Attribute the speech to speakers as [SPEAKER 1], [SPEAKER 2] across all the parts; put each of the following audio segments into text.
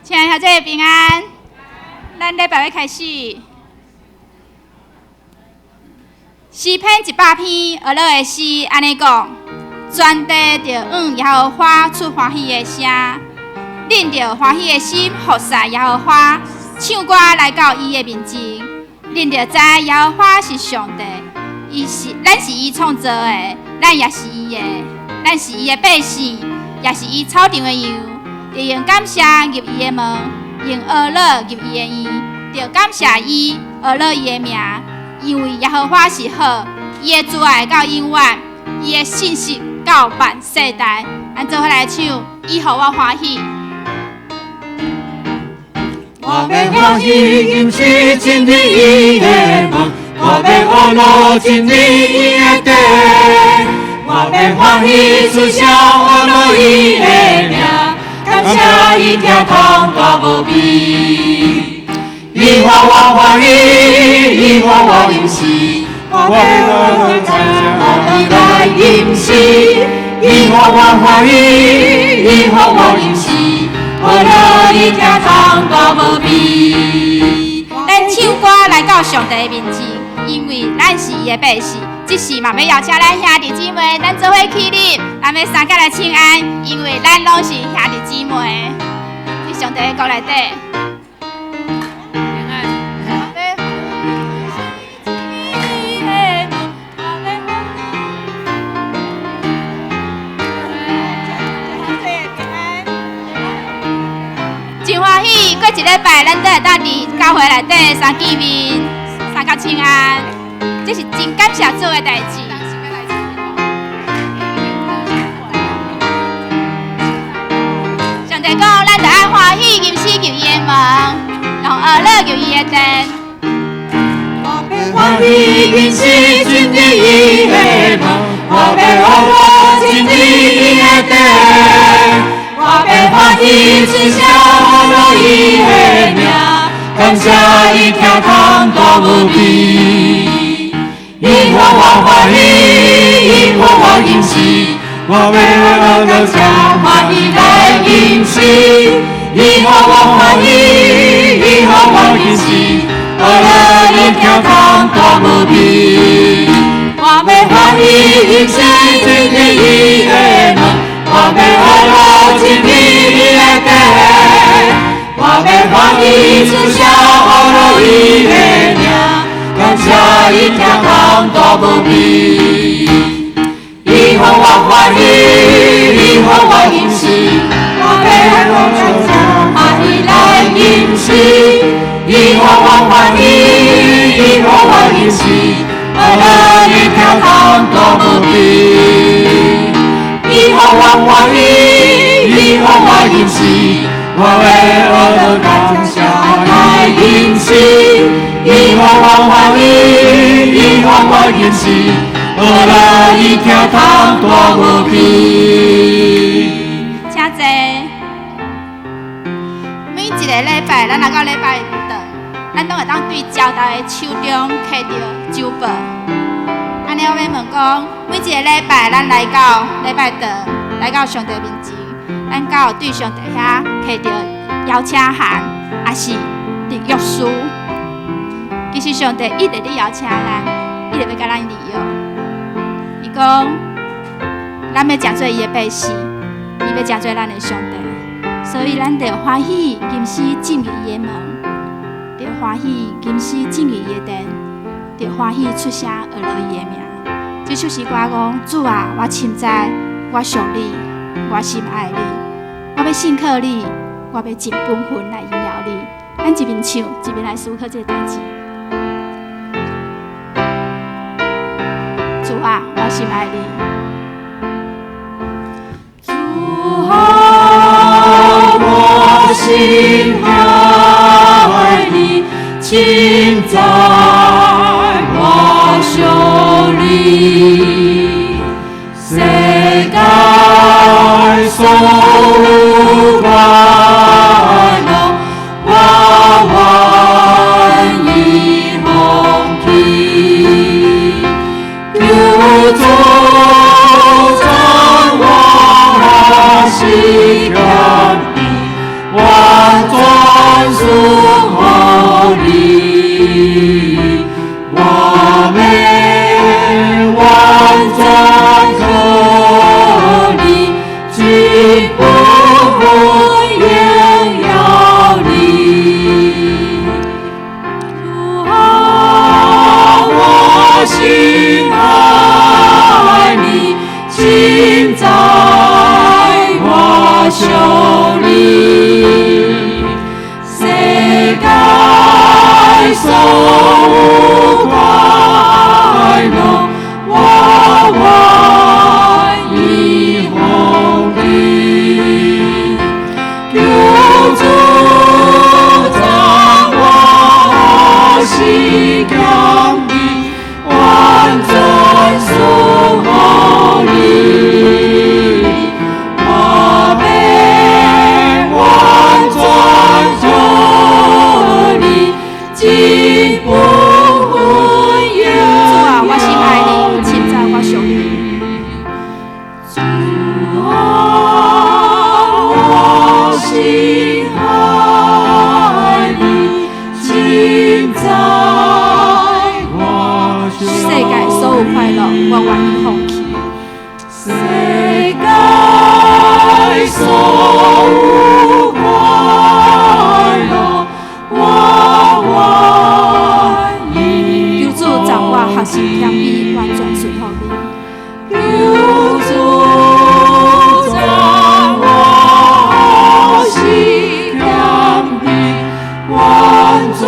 [SPEAKER 1] 親愛的兄弟平安，咱禮拜欲開始。詩篇100篇，呵咾的詩按呢講：全地著向耶和華出歡喜的聲，恁著歡喜的心服侍耶和華，唱歌來到伊的面前。恁著知耶和華是上帝，伊是咱是伊創造的，咱也是伊的，咱是伊的百姓，也是伊草場的羊。著用感謝入伊的門，用呵咾入伊的院，著感謝伊，呵咾伊的名。因為耶和華是好，伊的慈愛到永遠，伊的信實到萬世代。咱做伙來唱，伊予我歡喜。
[SPEAKER 2] 我欲歡喜，吟詩進入伊的門，我欲呵咾進入伊的殿，我欲歡喜出聲呵咾伊的名，感謝伊疼痛大無比。伊予我歡喜，伊予我吟詩，我欲感謝伊來吟詩。伊予我歡喜，伊予我吟詩，呵咾伊疼痛大無比。
[SPEAKER 1] 咱唱歌來到上帝的面前，因為咱是伊的百姓。這時嘛欲邀請咱兄弟姊妹，咱做伙起立，咱欲相佮來請安，因為咱攏是兄弟姊妹。佇上帝的國內底。
[SPEAKER 3] 平安。
[SPEAKER 1] 真歡喜，過一禮拜，咱都會當佇教會內底相見面，相佮請安，這是真感謝主的代誌。上帝講，咱著愛歡喜，吟詩入伊的門，用呵咾入伊的殿。
[SPEAKER 2] 我欲歡喜吟詩進入伊的門，我欲呵咾進入伊的殿，我欲歡喜出聲呵咾伊的名，感謝伊疼痛大無比。伊予我歡喜，伊予我吟詩，我欲感謝歡喜來吟詩。伊予我歡喜，伊予我吟詩，呵咾伊疼痛大無比。我欲歡喜吟詩進入伊的門，我欲呵咾進入伊的殿，我欲歡喜出聲呵咾伊的名，感謝伊疼痛大無比。伊予我歡喜，伊予我吟詩，我欲感謝歡喜來吟詩。伊予我歡喜，伊予我吟詩，呵咾伊疼痛大無比。伊予我歡喜，伊予我吟詩，我欲呵咾感謝來吟詩。伊予我歡喜，伊予我吟詩，呵咾伊疼痛大無比。
[SPEAKER 1] 請坐。每一個禮拜，咱來到禮拜堂，咱攏會當對教導的手中提著周報。按呢，我欲問講，每一個禮拜，咱來到禮拜堂，來到上帝面前，咱敢有對上帝遐提著邀請函，抑是立約書？其實上帝一直咧邀請咱，一直欲佮咱立約。伊講，咱欲成做伊的百姓，伊欲成做咱的上帝。所以咱著歡喜吟詩進入伊的門，著歡喜吟詩進入伊的殿，著歡喜出聲呵咾伊的名。這首詩歌講：主啊，我深知，我屬你，我深愛你，我欲信靠你，我欲盡本分來榮耀你。咱一面唱，一面來思考這個代誌。主啊，我深愛你。
[SPEAKER 2] 主啊，我深愛你，深知我屬你，世間所有快樂，我願意放棄。求主將我心甘我全顺服你，我欲完全靠你，一本分榮耀你。主啊，我心愛你，深知我屬你。世界所有快樂，我願意放棄。求主賜我心謙卑，完全順服你。我欲完全靠你，一本分榮
[SPEAKER 1] 主啊，我心愛你，深知我屬你。
[SPEAKER 2] 主啊，我心愛你，深知我屬
[SPEAKER 1] 世界所有快樂，我願意放棄。
[SPEAKER 2] 世界所有快樂，我願意。
[SPEAKER 1] 求主賜我學習謙卑，完全順服你。
[SPEAKER 2] 求主賜我心謙卑，完全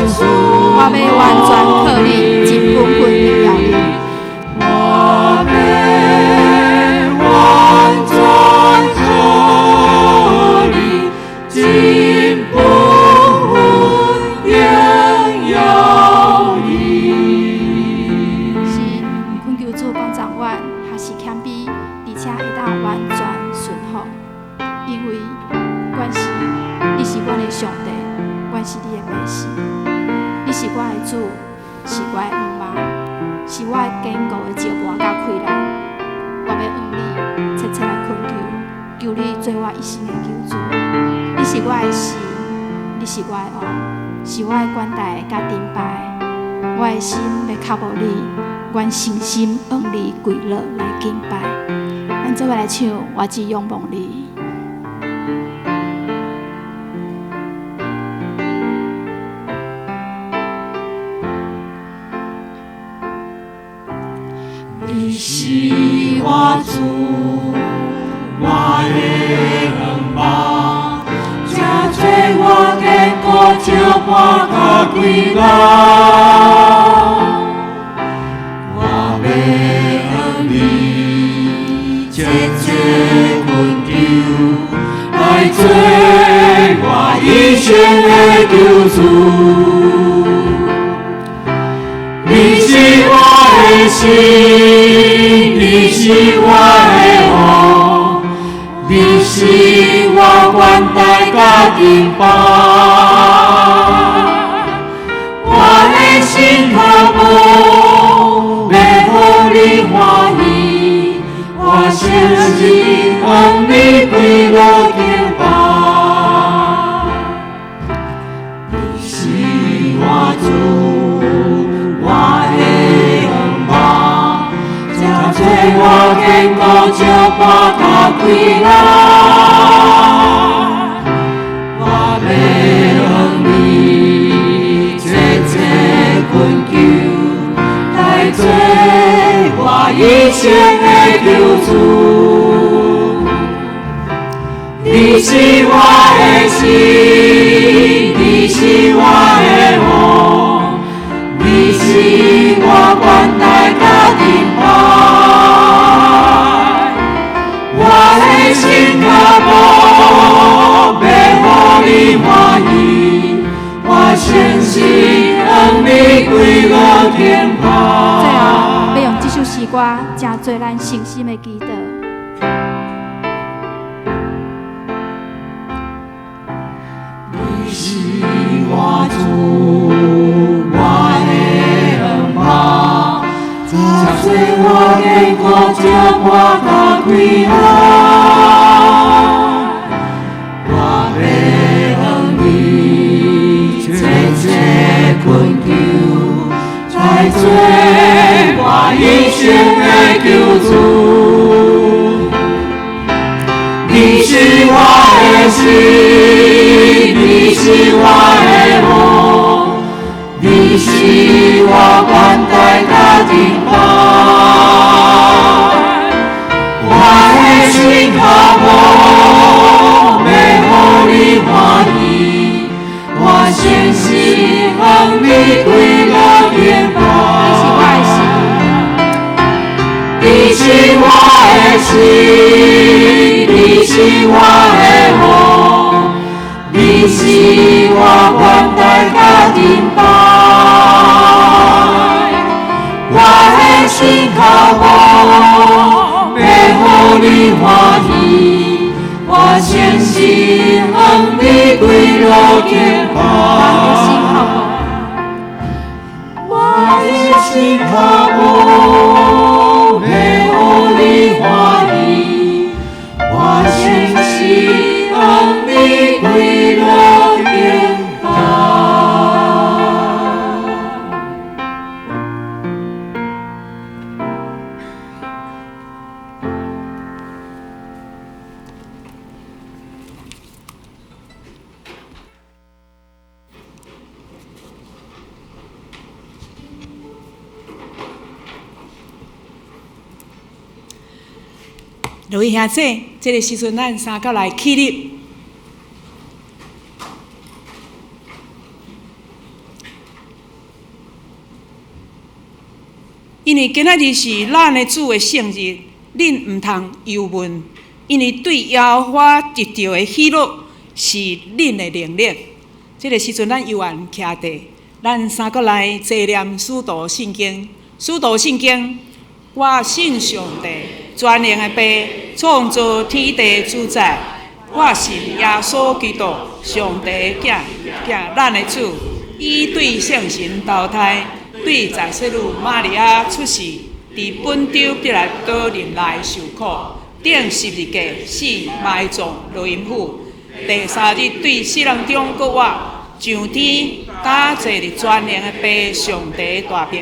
[SPEAKER 2] 順
[SPEAKER 1] 我欲完全靠你，一本分榮耀你。
[SPEAKER 2] 我欲完全靠你，一本分榮耀你。
[SPEAKER 1] 是，懇求主幫助阮學習謙卑，而且會當完全順服，因為阮是你是阮的上帝，阮是你的百姓，你是我的主，是我的姆媽，是我堅固的石磐佮氣力。我欲向你切切來懇求，求你做我一生的救主。你是我的神，你是我的王，是我的懸台佮盾牌。我的心欲靠慕你，願誠心向你跪落來敬拜。咱做伙來唱，我只仰望你。
[SPEAKER 2] 你是我主，我的向望，这做我堅固石磐佮氣力。我欲向你切切懇求，來做我一生的救主。你是我的神，你是我的王，你是我懸台佮盾牌。我的心渴慕，欲予你歡喜，我誠心向你跪落敬拜。你是我主，我的向望，這做我堅固石磐佮氣力。我欲向你切切懇求，來做我一生的救主。你是我的神，你是我的王，你是我懸台佮盾牌。我的心渴慕，欲予你歡喜，我誠心向你跪落敬拜。
[SPEAKER 1] 最後，欲用這首詩歌，成做咱誠心的祈禱。
[SPEAKER 2] 你是我主，我的向望，這做我堅固石磐佮氣力。我欲向的神，你是我的王，你是我悬台佮盾牌。我的心渴慕欲予你欢喜，我誠心向你跪落敬拜。
[SPEAKER 1] 你是我的神，
[SPEAKER 2] 你是我的神，你是我的王，你是我悬台佮盾牌。我的心渴慕欲予你欢喜，我誠心向你跪落敬拜。我的心渴慕欲予你歡喜，我誠心向你跪落敬拜。
[SPEAKER 4] 各位兄弟，這个時陣咱三角來起立。因為今仔日是咱的主的聖日，恁毋通憂悶，因為對耶和華得著的喜樂是恁的能力。這个時陣咱悠閒徛佇，咱三角來齊念使徒信經。使徒信經，我信上帝，全能的父，創造天地主宰。我信耶穌基督，上帝的囝，囝咱的主，伊對聖神投胎，對在洗女瑪利亞出世，佇本丟彼拉多忍耐受苦，釘十字架死埋葬落陰府，第三日對死人中復活，上天，搭坐佇全能的父上帝大爿。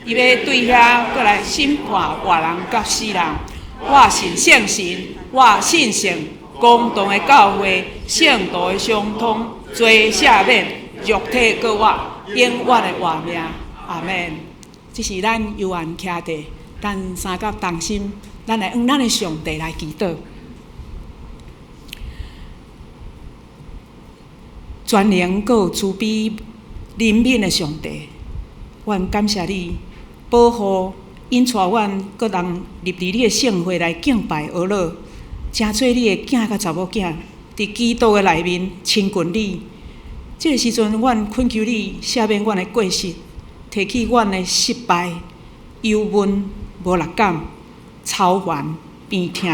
[SPEAKER 4] 伊欲對遐閣來審判活人佮死人。我信聖神，我信聖公同的教會，聖徒的相通，罪赦免，肉體復活，永遠的活命。阿們。這是咱悠閒徛佇，咱三甲同心，咱來向咱的上帝來祈禱。全能閣有慈悲憐憫的上帝，阮感謝你保護引帶阮閣人入佇你的聖會來敬拜阿樂，成做你的囝佮查某囝，佇基督的內面親近你。這个時陣，阮懇求你赦免阮的過失，提起阮的失敗、憂悶、無力感、操煩、病痛。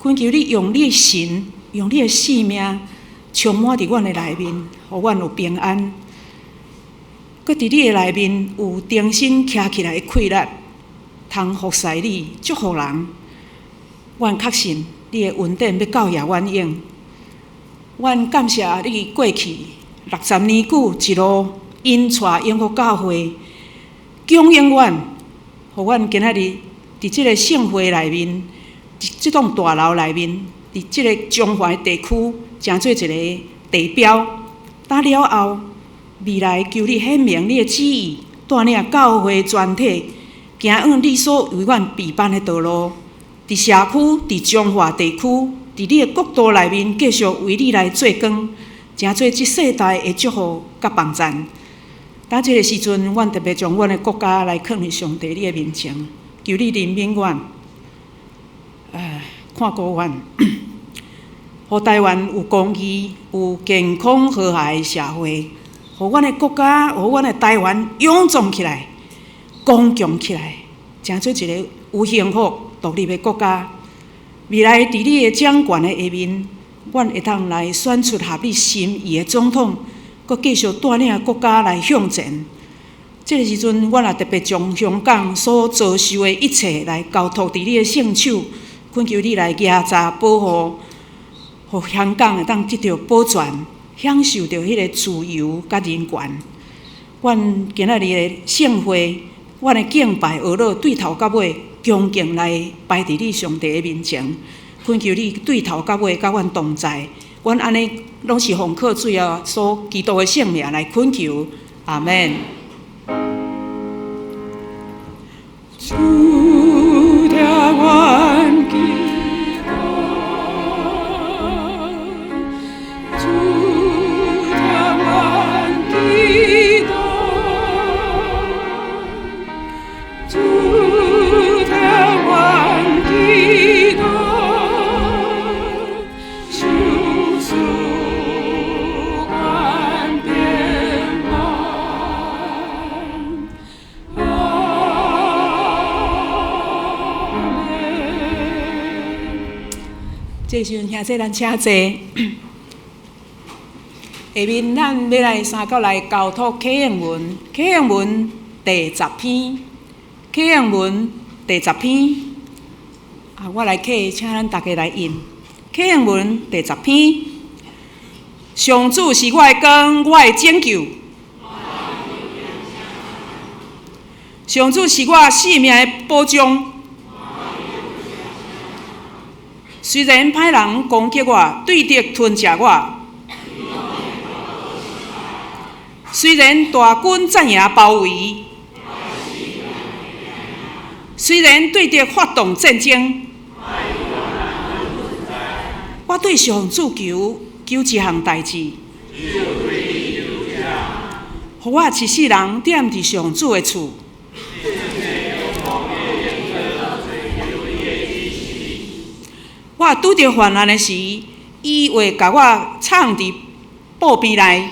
[SPEAKER 4] 懇求你用你的神，用你的性命，充滿佇阮的內面，予阮有平安。閣佇你的內面有重新徛起來的氣力，通服侍你，祝福人。阮確信你的恩典欲教掖阮用。阮感謝你過去60年久一路引帶永福教會，供應阮，予阮今仔日佇這个聖會內面，佇這棟大樓內面，佇這个彰化地區，成做一个地標。打了後，未來求你顯明你的旨意，帶領教會全體行往你所為阮備辦的道路。佇社區、佇彰化地區、佇你的國度內面，繼續為你來做光，成做這世代的祝福佮幫贊。當這个時陣，阮特別將阮的國家來囥佇上帝你的面前，求你憐憫阮，看顧阮，予台灣有公義、有健康和諧的社會，予阮的國家、予阮的台灣勇壯起來、剛強起來，成做一个有幸福、獨立的國家。未來佇你的掌權的下面，阮會當來選出合你心意的總統，閣繼續帶領國家來向前。這个時陣，阮也特別將香港所遭受的一切來交託佇你的聖手，懇求你來嚴查保護，予香港會當得著保全，享受著彼个自由佮人權。阮今仔日的聖會，阮的敬拜阿樂對頭到尾，恭敬來擺佇你上帝的面前，懇求你對頭到尾佮阮同在，阮按呢攏是奉靠主耶穌基督的聖名來懇求，阿們。
[SPEAKER 2] 主聽阮祈禱，主聽阮祈禱，主聽阮祈禱，求賜阮平安。阿們。
[SPEAKER 4] 這時陣兄弟，咱請坐。下面咱欲來三角來交託啟應文，啟應文第十篇，啟應文第十篇。啊，我來啟，請咱逐家來印。啟應文第十篇，上主是我的光，我的拯救。上主是我性命的保障。雖然歹人攻擊我，對敵吞食我，雖然大軍陣營包圍，雖然對敵發動戰爭，我對上主求求一項代誌，予我一世人踮佇上主的厝。我拄著患難的時，伊會共我藏佇布邊內。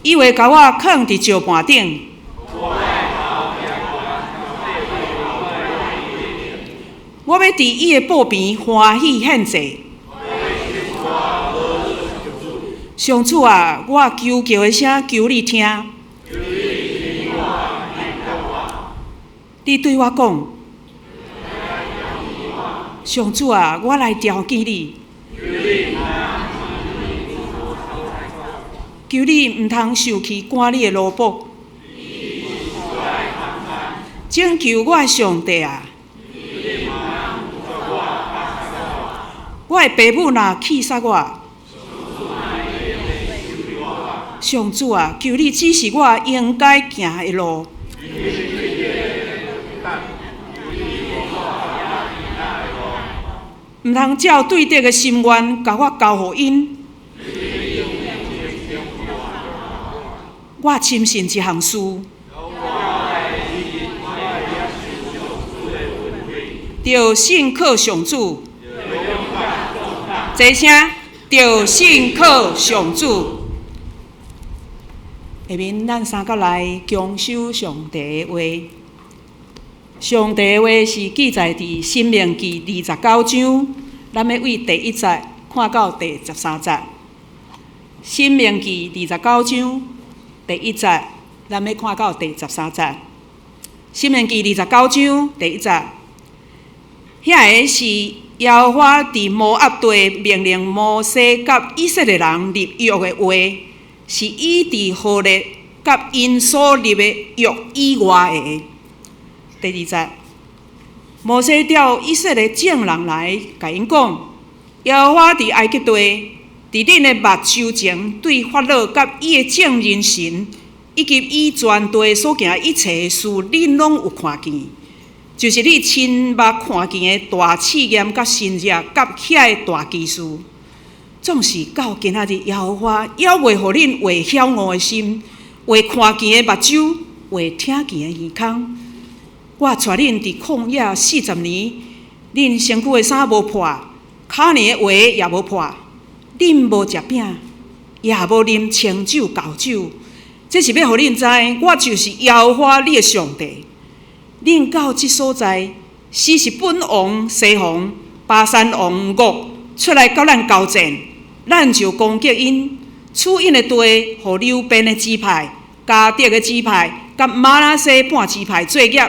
[SPEAKER 4] 伊會共我囥佇石盤頂。我欲佇伊的布邊歡喜獻祭。上主啊，我求告的聲，求你聽。你對我講，上主啊，我來召見你，求你毋通受氣趕你的奴僕，拯救我的上帝啊！我的爸母若棄殺我，上主啊，求你指示我應該行的路。毋通照對敵的心願，共我交予𪜶。我深信一項事，著信靠上主。齊聲，著信靠上主。下面咱三角來共守上帝的話。上帝的話是記載佇《申命記》29章，咱欲對第一節看到第十三節。《申命記》29章第一節，咱欲看到第十三節。《申命記》29章第一節，遐个是耶和華佇摩押地命令摩西佮以色列人立約的話，是伊佇何烈佮𪜶所立的約以外的。第二節，摩西召以色列眾人來，共𪜶講：耶和華佇埃及地，佇恁的目睭前，對法老佮伊的眾人神，以及伊全地所行一切的事，恁攏有看見，就是你親目看見的大試驗、佮神蹟、佮遐个大奇事。總是到今仔日，耶和華猶未予恁畫曉悟的心，畫看見的目睭，畫聽見的耳孔。我帶恁佇曠野四十年，恁身軀的衫無破，跤爾的鞋也無破，恁無食餅，也無啉清酒厚酒。這是欲予恁知，我就是耶和華你的上帝。恁到這所在，希實本王西宏、巴珊王噩出來佮咱交戰，咱就攻擊𪜶，取𪜶的地，予流便的支派、迦得的支派、佮瑪拿西半支派做業。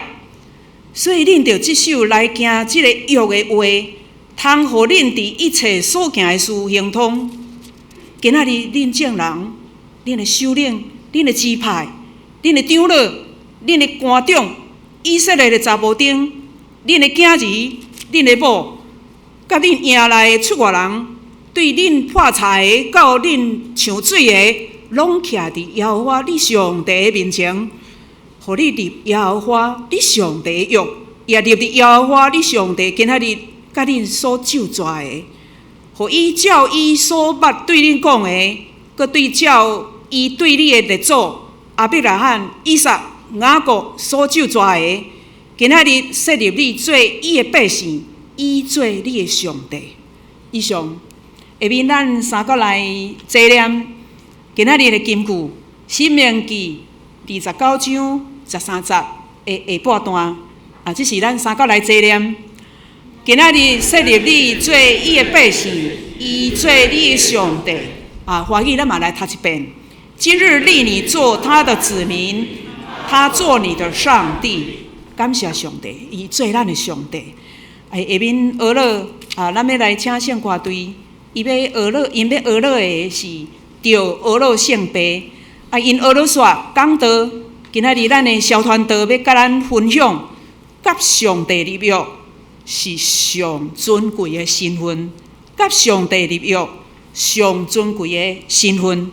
[SPEAKER 4] 所以恁著這首來行這个約的話，通予恁佇一切所行的事亨通。今仔日恁眾人、恁的首領、恁的支派、恁的長老、恁的官長、以色列的查某丁、恁的囝兒、恁的某，佮恁營內的出外人，對恁破柴的到恁搶水的，攏徛佇耶和華你上帝的面前，予你立耶和華你上帝的約，也立佇耶和華你上帝今仔日佮恁所咒詛的，予伊照伊所捌對恁講的，閣對照伊對你的列祖亞伯拉罕、以撒、雅各所咒詛的，今仔日設立你做伊的百姓，伊做你的上帝。以上，下面咱三閣來齊念今仔日的金句，申命記29章13節的下半段。啊，這是咱三閣來齊念。今仔日設立你做伊的百姓，伊做你的上帝。啊，華語咱嘛來讀一遍。今日立你做他的子民，他做你的上帝。感謝上帝，伊做咱的上帝。下面學樂啊，咱欲來請聖歌隊，伊欲學樂，𪜶欲學樂的是著學樂聖父。啊，𪜶學樂煞講道，今仔日咱的小傳道欲佮咱分享，佮上帝立約是上尊貴的身份，佮上帝立約上尊貴的身份。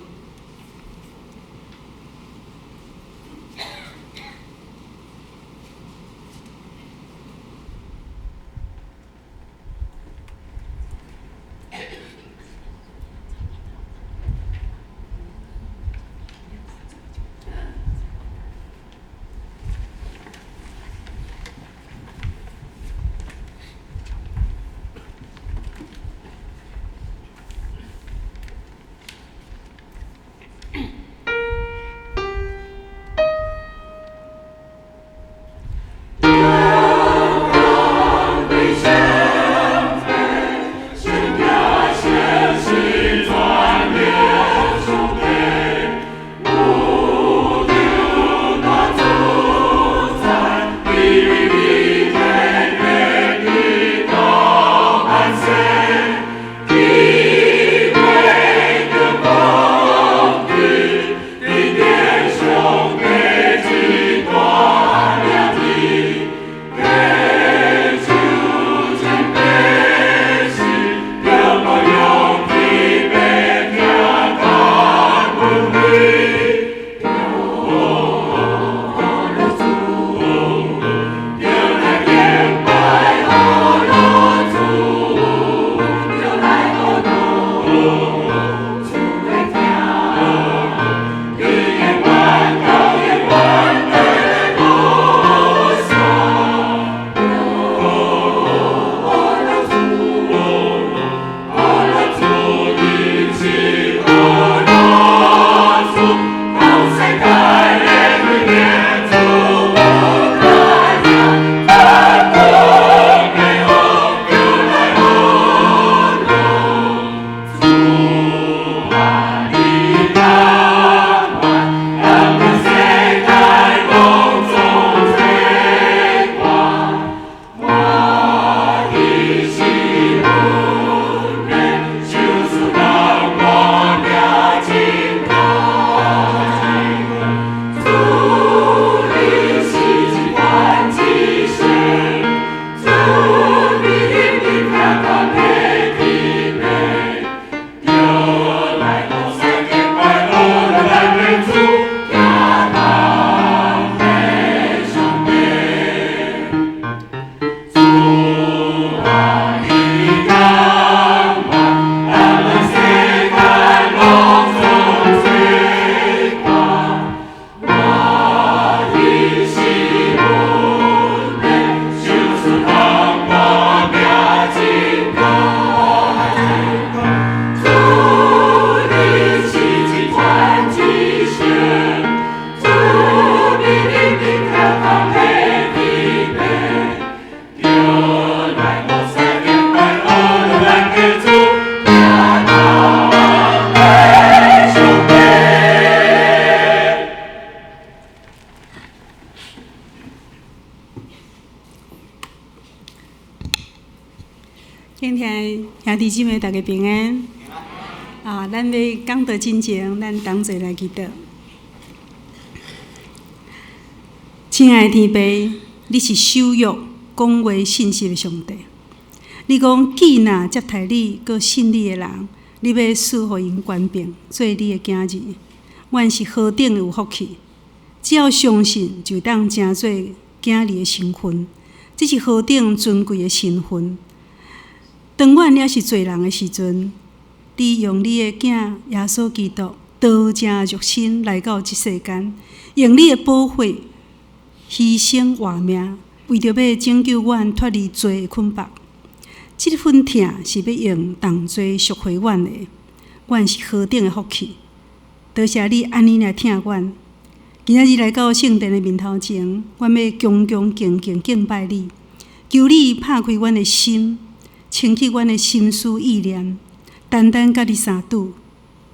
[SPEAKER 5] 敬聽兄弟姊妹大家平安。啊，咱欲講道進前，咱同齊來祈禱。親愛的天父，你是守約、講話信實的上帝。你講既若接待你，閣信你的人，你欲賜予𪜶權柄，做你的囝兒。阮是何等的有福氣！只要相信，就當成做囝兒的身份。這是何等尊貴的身份！當阮猶是罪人的時陣，你用你的囝耶穌基督道成肉身來到這世間，用你的寶血犧牲活命，為著欲拯救阮脫離罪的捆縛。這份疼是欲用重罪贖回阮的，阮是何等的福氣！多謝你按呢來疼阮。今仔日來到聖殿的面頭前，阮欲恭恭敬敬敬拜你，求你拍開阮的心，清去阮的心思意念，單單佮你相拄。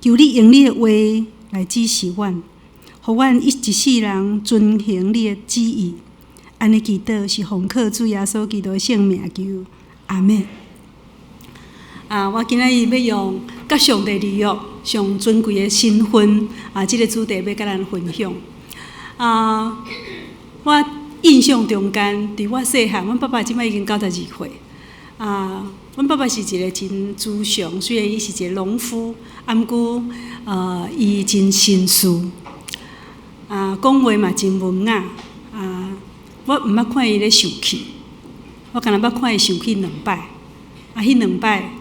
[SPEAKER 5] 求你用你的話來指示阮，予阮一世人遵行你的旨意。按呢祈禱是奉靠主耶穌基督的聖名求，阿們。啊，我今仔日欲用佮上帝立約上尊貴的身份啊，這個主題欲佮咱分享。啊，我印象中間，佇我細漢，阮爸爸這擺已經92歲。啊，阮爸爸是一個真慈祥，雖然伊是一個農夫，啊，毋過伊真紳士，啊，講話嘛真文雅。啊，我毋捌看伊咧受氣，我干焦捌看伊受氣兩擺。啊，彼兩擺，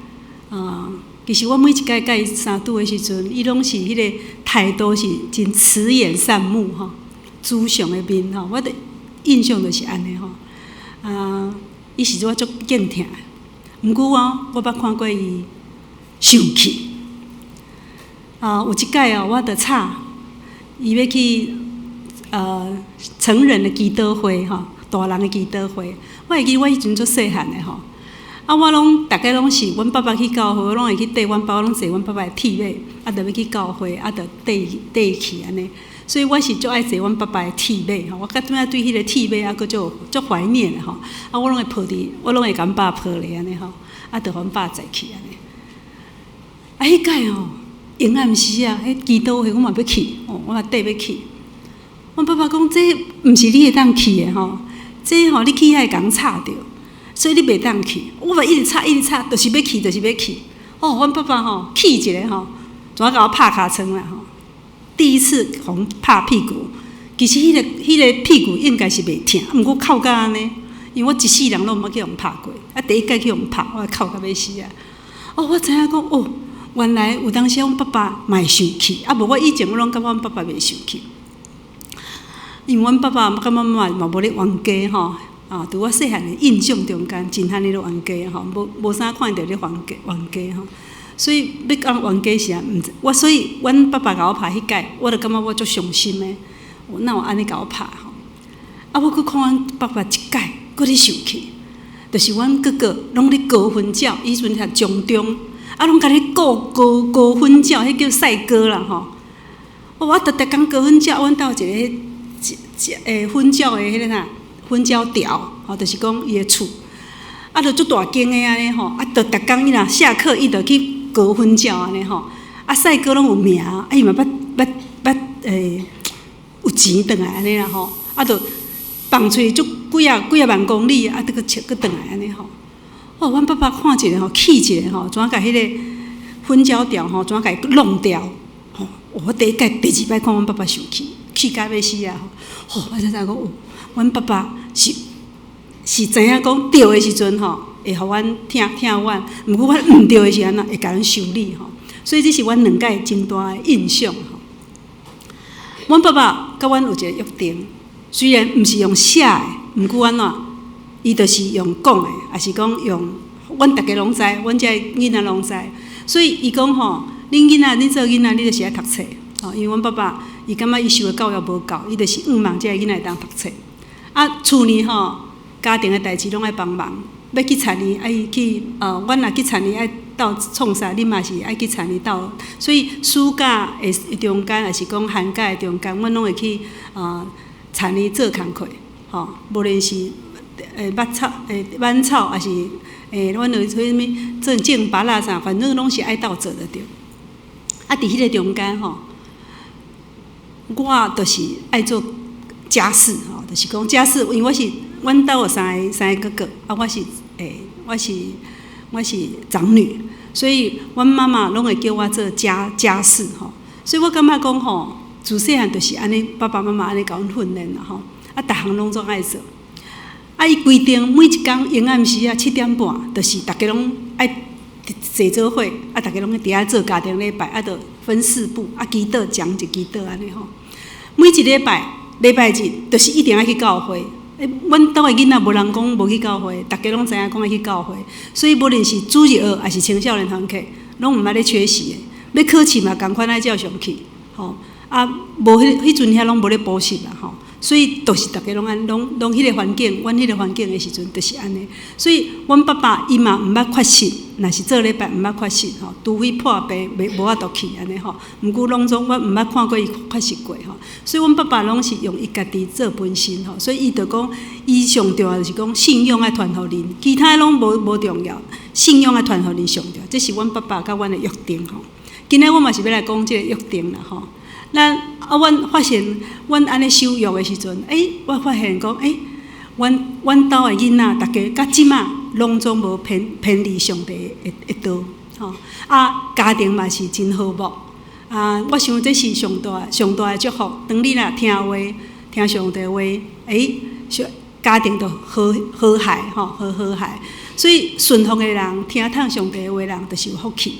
[SPEAKER 5] 啊，其實我每一擺佮伊相拄的時陣，伊攏是彼個態度是真慈眼善目吼，慈祥的面吼，我的印象就是按呢吼。啊，伊是我足敬疼的，毋過哦，我捌看過伊生氣。啊，有一擺哦，我著吵，伊欲去成人的祈禱會吼，大人的祈禱會。我會記我彼陣足細漢的吼。啊，我攏逐擺攏是阮爸爸去教會，我攏會去綴阮爸，我攏坐阮爸爸的鐵馬，啊，著欲去教會，啊，著綴綴去按呢。所以我是足愛坐阮爸爸的鐵馬吼，我到這擺對彼個鐵馬猶閣足足懷念的吼。啊，我攏會抱佇，我攏會共阮爸抱咧按呢吼，啊，著予阮爸載去按呢。啊，彼擺吼，閒暗時啊，彼祈禱會我嘛欲去，哦，我嘛綴欲去。阮爸爸講，這毋是你會當去的吼，這吼你去遐會共吵著，所以你袂當去。我嘛一直吵，一直吵，就是欲去，就是欲去。哦，阮爸爸吼氣一下吼，怎共我拍尻川啦吼。第一次予阮拍屁股，其實彼個屁股應該是袂疼，毋過哭甲按呢，因為我一世人攏毋捌去予阮拍過，啊，第一擺去予阮拍，我哭甲欲死啊！哦，我知影講哦，原來有當時阮爸爸嘛會生氣，啊，無我以前我攏感覺阮爸爸袂生氣，因為阮爸爸佮阮媽媽嘛無咧冤家吼，啊，佇我細漢的印象中間，真罕咧冤家吼，無無啥看著咧冤家冤家吼。所以欲講冤家時啊，毋知我，所以阮爸爸共我拍彼擺，我就感覺我足傷心的。哪有按呢共我拍吼？啊，我閣看阮爸爸一擺，閣咧生氣，就是阮哥哥攏咧高分鳥，彼陣讀中中，啊，攏共咧顧高高分鳥，彼叫賽鴿啦吼。我逐逐工高分鳥，阮兜有一個一粉鳥的彼個啥粉鳥條，吼，就是講伊的厝，啊，就足大間的按呢吼，啊，就逐工伊若下課，伊就去高粉鳥按呢吼，啊，賽鴿攏有名，啊，伊嘛捌捌捌有錢轉來按呢啦吼，啊，就放出去足幾仔幾仔萬公里，啊，閣閣閣轉來按呢吼。哦，阮爸爸看一下吼，氣一下吼，怎共彼個粉鳥條吼，怎共伊弄掉？吼，我第一擺、第二擺看阮爸爸生氣，氣甲欲死啊！吼，我才知影講，哦，阮爸爸是是知影講對的時陣吼，會予阮疼疼阮，毋過阮毋對的時陣會共阮修理吼。所以這是阮兩擺真大的印象吼。阮爸爸佮阮有一個約定，雖然毋是用寫的，毋過按怎，伊就是用講的，抑是講用，阮逐家攏知，阮遮囡仔攏知。所以伊講吼，恁囡仔，恁做囡仔，你就是愛讀冊。吼，因為阮爸爸伊感覺伊受的教育無夠，伊就是向望這个囡仔會當讀冊。啊，厝裡吼，家庭的代誌攏愛幫忙，欲去田裡愛去，阮若去田裡愛鬥創啥，恁嘛是愛去田裡鬥。所以暑假的中間，抑是講寒假的中間，阮攏會去田裡做工課，吼，無論是峇草、挽草，抑是阮有啥物種種芭樂啥，反正攏是愛鬥做就對。啊，佇彼個中間吼，我就是愛做家事吼，就是講家事，因為我是阮兜有三个三个哥哥，啊，我是我是我是長女，所以阮媽媽攏會叫我做家事吼。所以我感覺講吼，自細漢就是按呢，爸爸媽媽按呢共阮訓練啦吼。啊，逐項攏總愛做。啊，伊規定每一工閒暗時啊7點半，就是逐家攏愛坐做伙，啊，逐家攏佇遐做家庭禮拜，啊，就分四步，啊，祈禱講一祈禱按呢吼。每一禮拜禮拜日，就是一定愛去教會。欸，阮兜的囡仔無人講無去教會，逐家攏知影講愛去教會，所以無論是主日學抑是青少年團契，攏毋捌咧缺席的。欲考試嘛，仝款愛照常去，吼。啊，無彼陣遐攏無咧補習啦，吼。所以就是逐家攏按攏攏彼个環境，阮彼个環境的時陣就是按呢。所以阮爸爸伊嘛毋捌缺席，若是做禮拜毋捌缺席吼，除非破病袂無法度去按呢吼。毋過攏總我毋捌看過伊缺席過吼。所以阮爸爸攏是用伊家己做本身吼，所以伊就講，伊上重要就是講信仰愛傳予恁，其他攏無重要，信仰愛傳予恁上重要。這是阮爸爸佮阮的約定吼。今仔我嘛是欲來講這个約定啦吼。咱啊，阮發現阮按呢守約的時陣，欸，我發現講，欸，阮兜的囡仔，逐家到這馬攏總無偏離上帝的道，吼。啊，家庭嘛是真和睦。啊，我想這是上大上大的祝福。當你若聽話，聽上帝話，欸，家庭就和諧吼，和諧。所以順服的人，聽從上帝話的人，就是有福氣。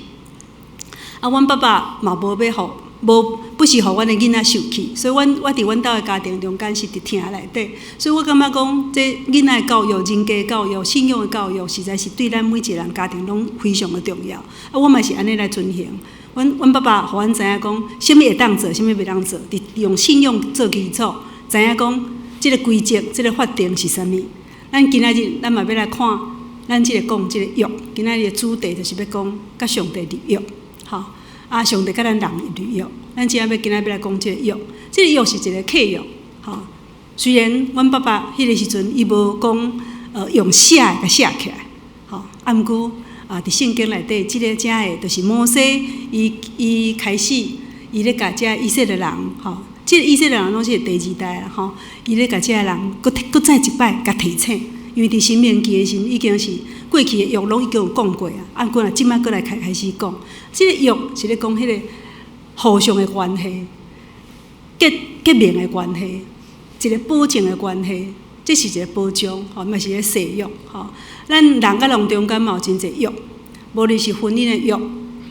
[SPEAKER 5] 啊，阮爸爸嘛無欲予。無不是予阮的囡仔受氣，所以阮我佇阮兜的家庭中間是佇疼內底，所以我感覺講，這囡仔的教育、人格教育、信仰的教育，實在是對咱每一個人家庭攏非常的重要。啊，我嘛是按呢來遵行。阮爸爸予阮知影講，啥物會當做，啥物袂當做，佇用信仰做基礎，知影講這個規則、這個法定是啥物。咱今仔日咱嘛欲來看，咱這个講這个約，今仔日的主題就是欲講佮上帝立約，吼。啊，上帝佮咱人立約，咱今仔欲今仔欲來講這个約，這个約是一个契約，吼。雖然阮爸爸彼个時陣伊無講，用寫的共寫起來，吼。啊，毋過啊，佇聖經內底，這个遮的，就是摩西，伊開始，伊咧共這以色列人，吼，這个以色列人攏是第二代啦，吼。伊咧共這个人，閣閣再一擺共提醒，因為佇申命記的時陣已經是過去的約攏已經有講過啊，啊，毋過若這擺閣來開始講，這个約是咧講彼个互相的關係，結盟的關係，一個保證的關係，這是一個保障，吼，嘛是一個誓約，吼。咱人佮人中間嘛有真濟約，無論是婚姻的約，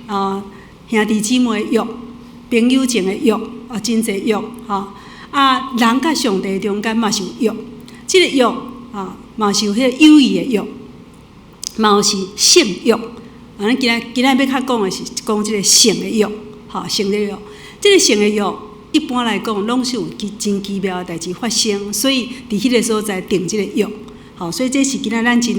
[SPEAKER 5] 啊，兄弟姊妹的約，朋友情的約，啊，真濟約，吼。啊，人佮上帝中間嘛是有約，這个約啊，嘛是有彼個友誼的約，嘛有是性約。啊，咱今仔欲較講的是講這个性的約，吼，性的約。這个性的約，一般來講，攏是有真奇妙的代誌發生，所以佇彼个所在訂這个約，吼，所以這是今仔咱真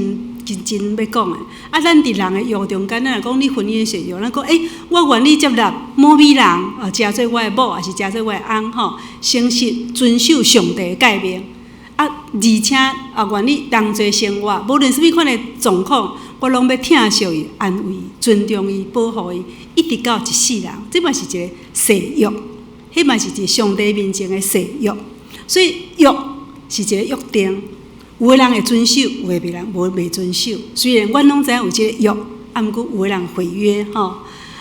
[SPEAKER 5] 真真欲講的。啊，咱佇人的約中間，咱若講你婚姻的誓約，咱講欸，我願意接納某某人啊，成做我的某，抑是成做我的翁，吼，誠實遵守上帝的誡命。啊，而且啊，願意同齊生活，無論啥物款的狀況，我攏欲疼惜伊、安慰伊、尊重伊、保護伊，一直到一世人。這嘛是一個誓約，彼嘛是一個上帝面前的誓約。所以約是一個約定，有的人會遵守，有的袂人無袂遵守。雖然阮攏知影有這個約，啊，毋過有的人毀約吼。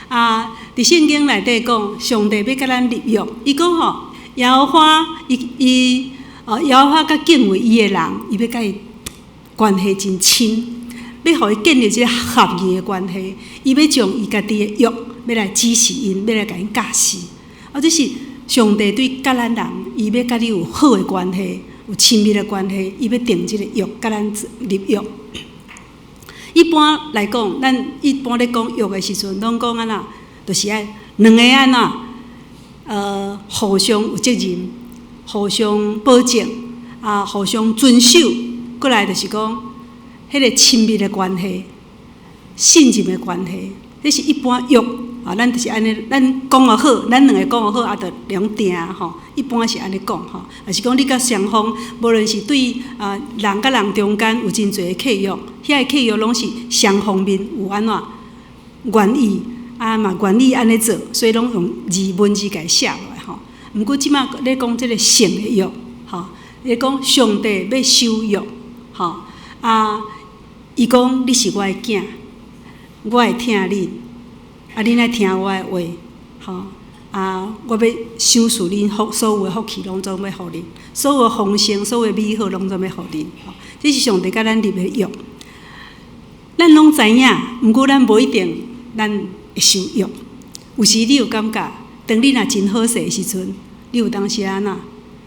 [SPEAKER 5] 啊，佇聖經內底講，上帝欲佮咱立約，伊講吼，耶和華伊伊。哦，耶和華佮敬畏伊的人，伊欲佮伊關係真親，欲予伊建立這个合意的關係，伊欲將伊家己的約，欲來指示𪜶，欲來共𪜶教示。啊，這是上帝對佮咱人，伊欲佮你有好的關係，有親密的關係，伊欲訂這个約，佮咱立約。一般來講，咱一般咧講約的時陣，攏講按怎，就是愛兩个按怎，互相有責任。互相保證，啊，互相遵守，過來就是講，彼个親密的關係、信任的關係，這是一般約啊，咱就是按呢，咱講予好，咱兩个講予好，啊，就兩定吼。一般是按呢講吼，抑是講你佮雙方，無論是對啊人佮人中間有真濟的契約，遐个契約攏是雙方面有按怎願意，啊嘛願意按呢做，所以攏用字文字共伊寫落來吼。毋過這馬咧講這个性的約，吼，咧講上帝欲守約，吼啊，伊講你是我的囝，我會疼恁，啊，恁愛聽我的話，吼，啊，我欲賞賜恁福，所有的福氣攏總欲予恁，所有的豐盛，所有的美好攏總欲予恁，吼，這是上帝佮咱立的約。咱攏知影，毋過咱無一定咱會守約。有時你有感覺，當你若真好勢的時陣，你有當時按怎，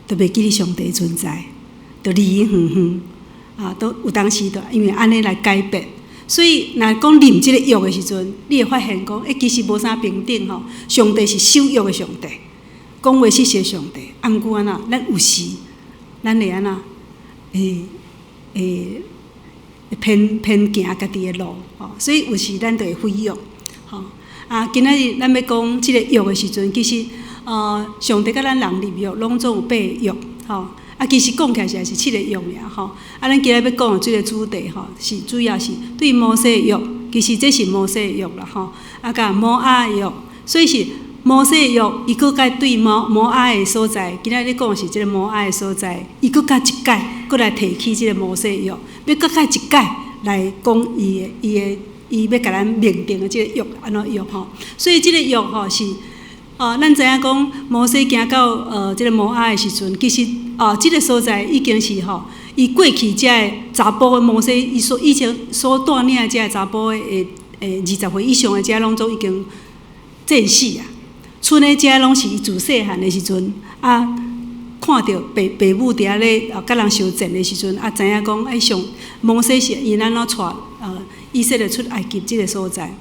[SPEAKER 5] 就袂記得上帝存在，就離伊遠遠，啊，都有當時就因為按呢來改變。所以，若講立這个約的時陣，你會發現講，欸，其實無啥平等吼。上帝是守約的上帝，講話實時的上帝。啊，毋過按怎，咱有時，咱會按怎，會會偏偏行家己的路吼。所以有時咱就會毀約吼。啊，今仔日咱欲講這个約的時陣，其實，上帝佮咱人立約，攏總有八個約吼。啊，其實講起來是七個約爾吼。啊，咱今日欲講的這个主題吼，是主要是對摩西的約，其實這是摩西的約啦吼。啊，佮摩押的約，所以是摩西的約，伊閣佮對摩摩押的所在，今仔日講的是這个摩押的所在，伊閣佮一擺，閣來提起這个摩西的約，欲閣佮一擺來講伊的伊的伊欲共咱命定的這个約按怎約吼。所以這个約吼是，咱知影講摩西行到這个摩押的時陣，其實這个所在已經是吼，伊過去這个查埔的摩西，伊所以前所帶領的這个查埔的的20歲以上的這攏總已經戰死啊。賰的這攏是伊自細漢的時陣啊，看著爸爸母佇遐咧佮人相戰的時陣啊，知影講欸上摩西是𪜶按怎帶以色列出埃及這个所在，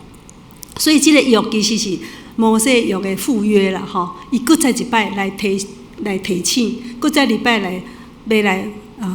[SPEAKER 5] 所以這个約其實是摩西約的復約啦，吼，伊閣再一擺來提來提醒，閣再一擺來欲來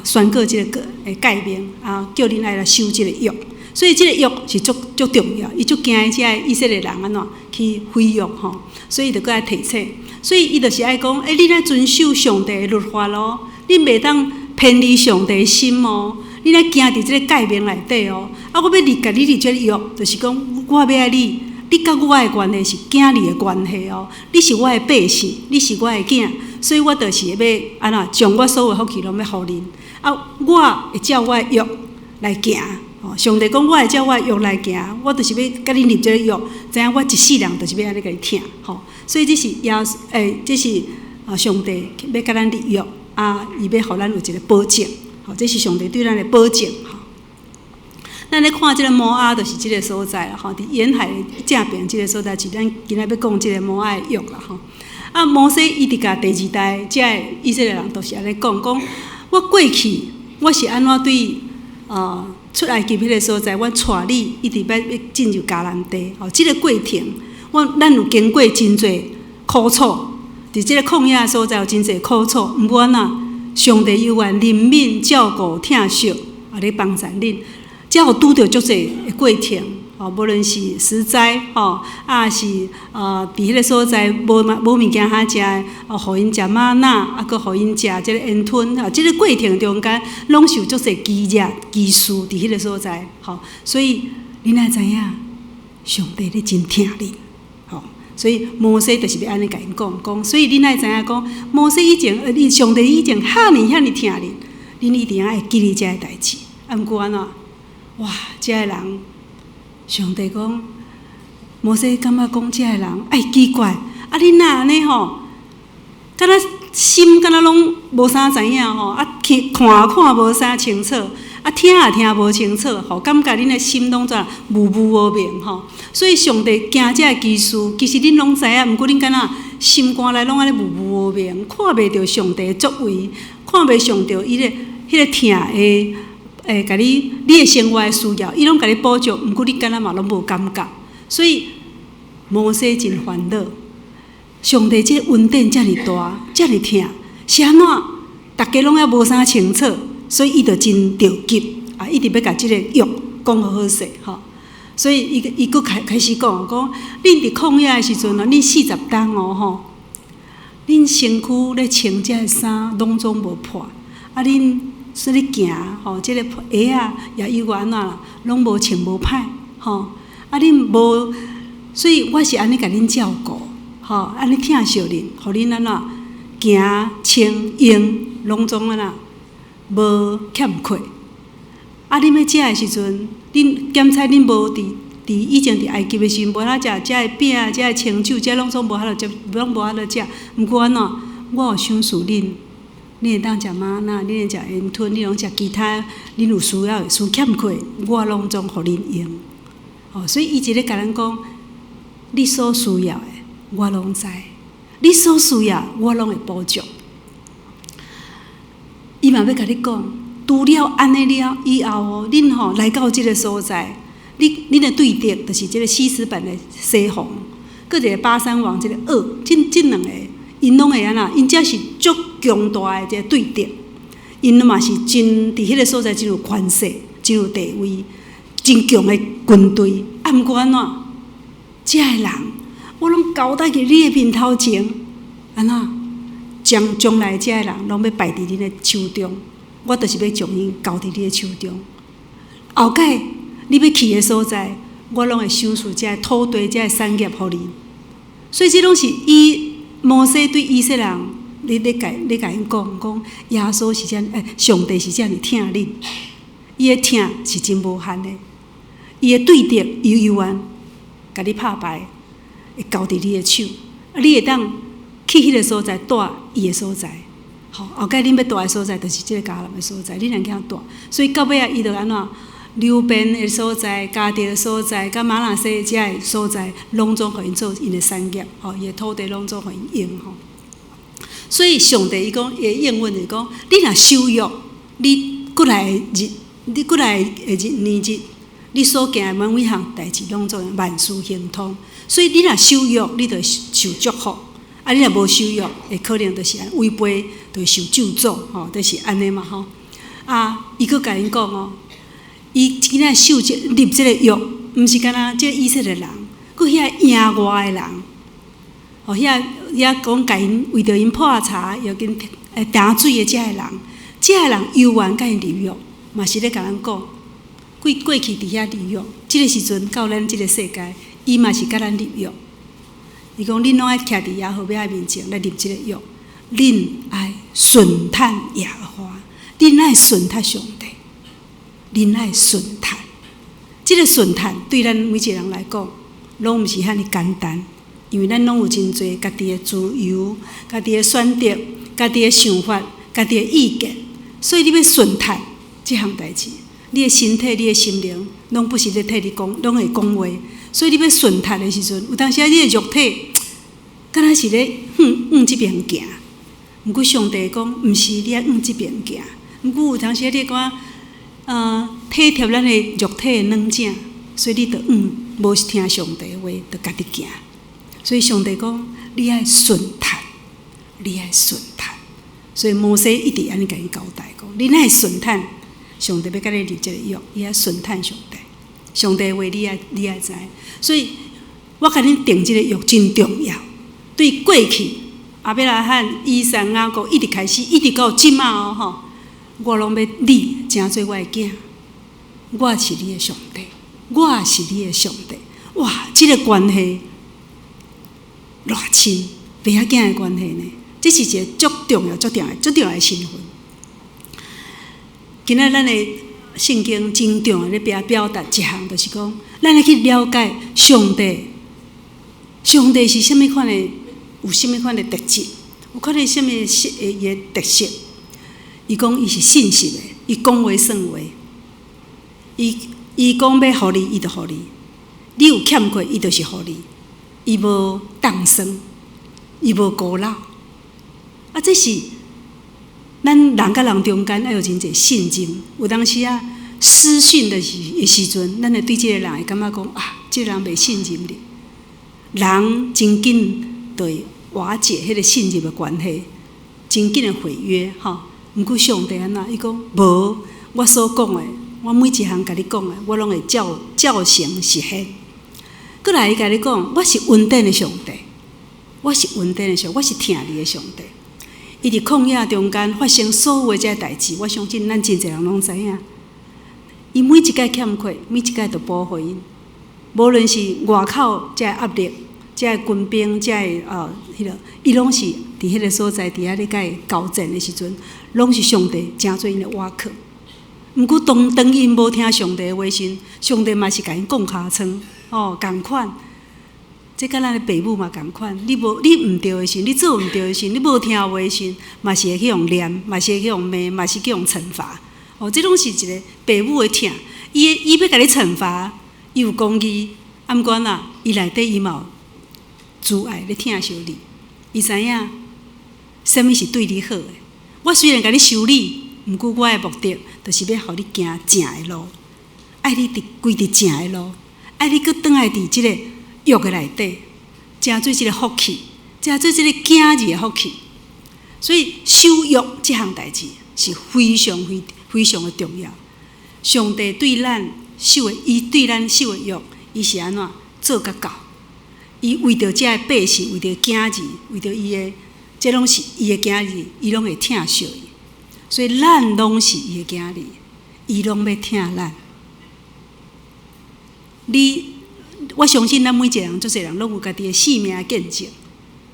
[SPEAKER 5] 宣告這个的誡命啊，叫恁愛來守這个約。所以這个約是足足重要，伊足驚這个以色列人按怎去毀約吼，所以就閣愛提醒。所以伊就是愛講，欸，恁愛遵守上帝的律法咯，恁袂當偏離上帝的心哦，恁愛行佇這个誡命內底哦。啊，我欲立共你立這个約，就是講我欲愛你。你佮我的關係是囝兒的關係哦，你是我的百姓，你是我的囝，所以我就是欲按怎將我所有福氣攏欲予恁。啊，我會照我的約來行。哦，上帝講我會照我的約來行，我就是欲佮恁立這个約，知影我一世人就是欲按呢共你疼。吼，所以這是耶穌，欸，這是啊，上帝欲佮咱立約，啊，伊欲予咱有一个保證。吼，這是上帝對咱的保證。咱咧看這个摩押，就是這个所在啦，吼，佇沿海正邊這个所在，是咱今仔欲講這个摩押的約啦，吼。啊，摩西伊佇共第二代這个以色列人，就是按呢講，講我過去我是按怎對出埃及彼个所在，我帶你一直欲欲進入迦南地，吼，這个過程，我咱有經過真濟苦楚，佇這个曠野所在有真濟苦楚，毋過按怎，上帝猶原憐憫、照顧、疼惜，啊，咧幫助恁。才有拄著足濟的過程，吼，無論是十災，吼，啊是佇彼个所在無無物件通食，哦，予𪜶食嗎哪，啊，閣予𪜶食這个煙吞，啊，這个過程中間攏是有足濟奇跡奇事佇彼个所在，吼，所以恁愛知影，上帝咧真疼恁，吼，所以摩西就是欲按呢共𪜶講講，所以恁愛知影講，摩西以前，恁上帝以前遐爾遐爾疼恁，恁一定愛記得這个代誌，啊，毋過按怎？哇！這个人，上帝講，摩西感覺講這个人，哎，奇怪，啊，恁若按呢吼，敢若心敢若攏無啥知影吼，啊，聽看看無啥清楚，啊，聽也聽無清楚，吼，感覺恁的心攏怎霧霧無明吼。所以上帝行這个奇事，其實恁攏知影，毋過恁敢若心肝內攏按呢霧霧無明，看袂著上帝的作為，看袂上著伊的彼个疼的。會共你，你的生活的需要，伊攏共你補足，毋過你敢若嘛攏無感覺，所以摩西真煩惱。上帝這個恩典遮爾大，遮爾疼，是按怎？逐家攏猶無啥清楚，所以伊就真著急啊！一直欲共這个約講好好勢吼。所以伊伊閣開開始講講，恁佇曠野的時陣哦，恁四十冬哦吼，恁身軀咧穿這个衫攏總無破，啊恁。說咧行吼，這个鞋仔也猶原按怎啦，攏無穿無歹吼。啊，恁無，所以我是按呢共恁照顧，吼，按呢疼惜恁，予恁按怎行穿用攏總按怎無欠缺。啊，恁欲食的時陣，恁檢查恁無佇伫以前伫埃及的時陣，無法度食遮的餅，遮的清酒，這攏總無法度食，攏無法度食。毋過按怎，我有賞賜恁，恁會當食嗎哪，恁會食雲吞，恁攏食其他，恁有需要的、需欠缺，我攏總予恁用。哦，所以伊一咧共咱講，你所需要的，我攏知；你所需要，我攏會保障。伊嘛欲共你講，除了按呢了以後哦，恁吼來到這个所在，你恁的對敵就是這个西斯本的西宏，閣一个巴珊王這个噩，這兩个，𪜶攏會按怎？𪜶遮是足強大的這个對敵，𪜶嘛是真佇彼个所在真有權勢、真有地位、真強的軍隊。啊，毋過按怎？遮的人，我攏交代佇你的面頭前，按怎？將將來遮的人攏欲敗佇恁的手中，我就是欲將𪜶交佇你的手中。後蓋你欲去的所在，我攏會賞賜遮的土地、遮的產業予你。所以這攏是以摩西對以色列人，咧咧共咧共𪜶講講，耶穌是遮，上帝是遮爾疼恁，伊的疼是真無限的，伊的對敵猶猶原共你拍敗，會交佇你的手，啊，你會當去彼个所在蹛伊的所在，吼，後蓋恁欲蹛的所在，就是這个迦南的所在，恁若去遐蹛，所以到尾仔伊就按怎？流便的所在、迦得的所在、佮瑪拿西遮的所在，攏總予𪜶做𪜶的產業，吼，伊的土地攏總予𪜶用吼。所以上帝伊講，伊的應允就是講，你若守約，你過來的日，你過來的日年日，你所行的每一項代誌，攏總萬事亨通。所以你若守約，你就會受祝福。啊！你若無守約，會可能就是按違背，就會受咒詛，吼，就是按呢嘛，吼。啊，伊閣共𪜶講哦，伊今仔受這立這个約，毋是干焦這以色列人，閣遐營外的人，吼，遐遐講共𪜶為著𪜶破柴，又緊擔水的遮的人，遮的人猶原共𪜶立約，嘛是咧共咱講，過過去佇遐立約，這个時陣到咱這个世界，伊嘛是共咱立約。伊講：恁攏愛徛佇耶和華面前來立這个約，恁愛順趁耶和華，恁愛順趁上帝，恁愛順趁。這个順趁對咱每一个人來講，攏毋是遐爾簡單，因為咱攏有真濟家己的自由、家己的選擇、家己的想法、家己的意見，所以你欲順趁這項代誌，你的身體、你的心靈，攏不時咧替你講，攏會講話。所以你欲順趁的時陣，有當時仔你的肉體，敢若是咧向往這邊行。毋過上帝講，毋是你愛往這邊行。毋過有當時仔你感覺，體貼咱的肉體的軟正，所以你就往無聽上帝話，就家己行。所以上帝講，你愛順趁，你愛順趁。所以摩西一直按呢共𪜶交代講，你愛順趁，上帝欲共你立這个約，你愛順趁上帝。上帝話你愛你愛知，所以我共恁訂這个約真重要。對過去亞伯拉罕、以撒、雅各一直開始，一直到這馬哦吼，我攏欲你成做我的囝，我是你的上帝，我是你的上帝。哇，這个關係偌親，爸仔囝的關係呢？這是一個足重要、足重要、足重要的身份。今仔咱的聖經真重要咧表表達一項，就是講，咱愛去了解上帝，上帝是啥物款的，有啥物款的特質，有可能啥物伊的特色。伊講伊是信實的，伊講話算話，伊伊講欲予你，伊就予你。你有欠缺，伊就是予你。伊無凍酸，伊無孤老。啊，這是咱人佮人中間愛有真濟信任。有當時啊，失信的時的時陣，咱會對這个人會感覺講啊，這个人袂信任你。人真緊就會瓦解彼个信任的關係，真緊會毀約吼。毋過上帝按怎？伊講無，我所講的，我每一項共你講的，我攏會照照成實現。閣來伊共你講，我是恩典的上帝，我是恩典的上帝，我是疼你的上帝。伊佇曠野中間發生所有的這个代誌，我相信咱真濟人攏知影。伊每一擺欠缺，每一擺都補予𪜶。無論是外口這个壓力，這个軍兵，這个彼个，伊攏是佇彼个所在，佇遐咧共伊交戰的時陣，攏是上帝成做𪜶的倚靠。毋過當當𪜶無聽上帝的話時，上帝嘛是共𪜶摃尻川，吼，仝款。這佮咱的爸母嘛仝款，你無你毋對的時，你做毋對的時，你無聽話的時，嘛是會去予念，嘛是會去予罵，嘛是去予懲罰。哦，這攏是一個爸母的疼，伊伊欲共你懲罰，伊有公義，啊，毋過若伊內底伊嘛有慈愛咧疼惜你，伊知影啥物是對你好的。我雖然共你修理，毋過我的目的，就是欲予你行正的路，愛你佇歸佇正的路，愛你閣轉來佇這個約的內底，成做這個福氣，成做這個囝兒的福氣。所以守約這項代誌是非常非非常的重要。上帝對咱守的，伊對咱守的約，伊是按怎做甲到？伊為著遮的百姓，為著囝兒，為著伊的，這攏是伊的囝兒，伊攏會疼惜伊。所以咱攏是伊的囝兒，伊攏欲疼咱。你，我相信咱每一個人，足濟人攏有家己的生命見證。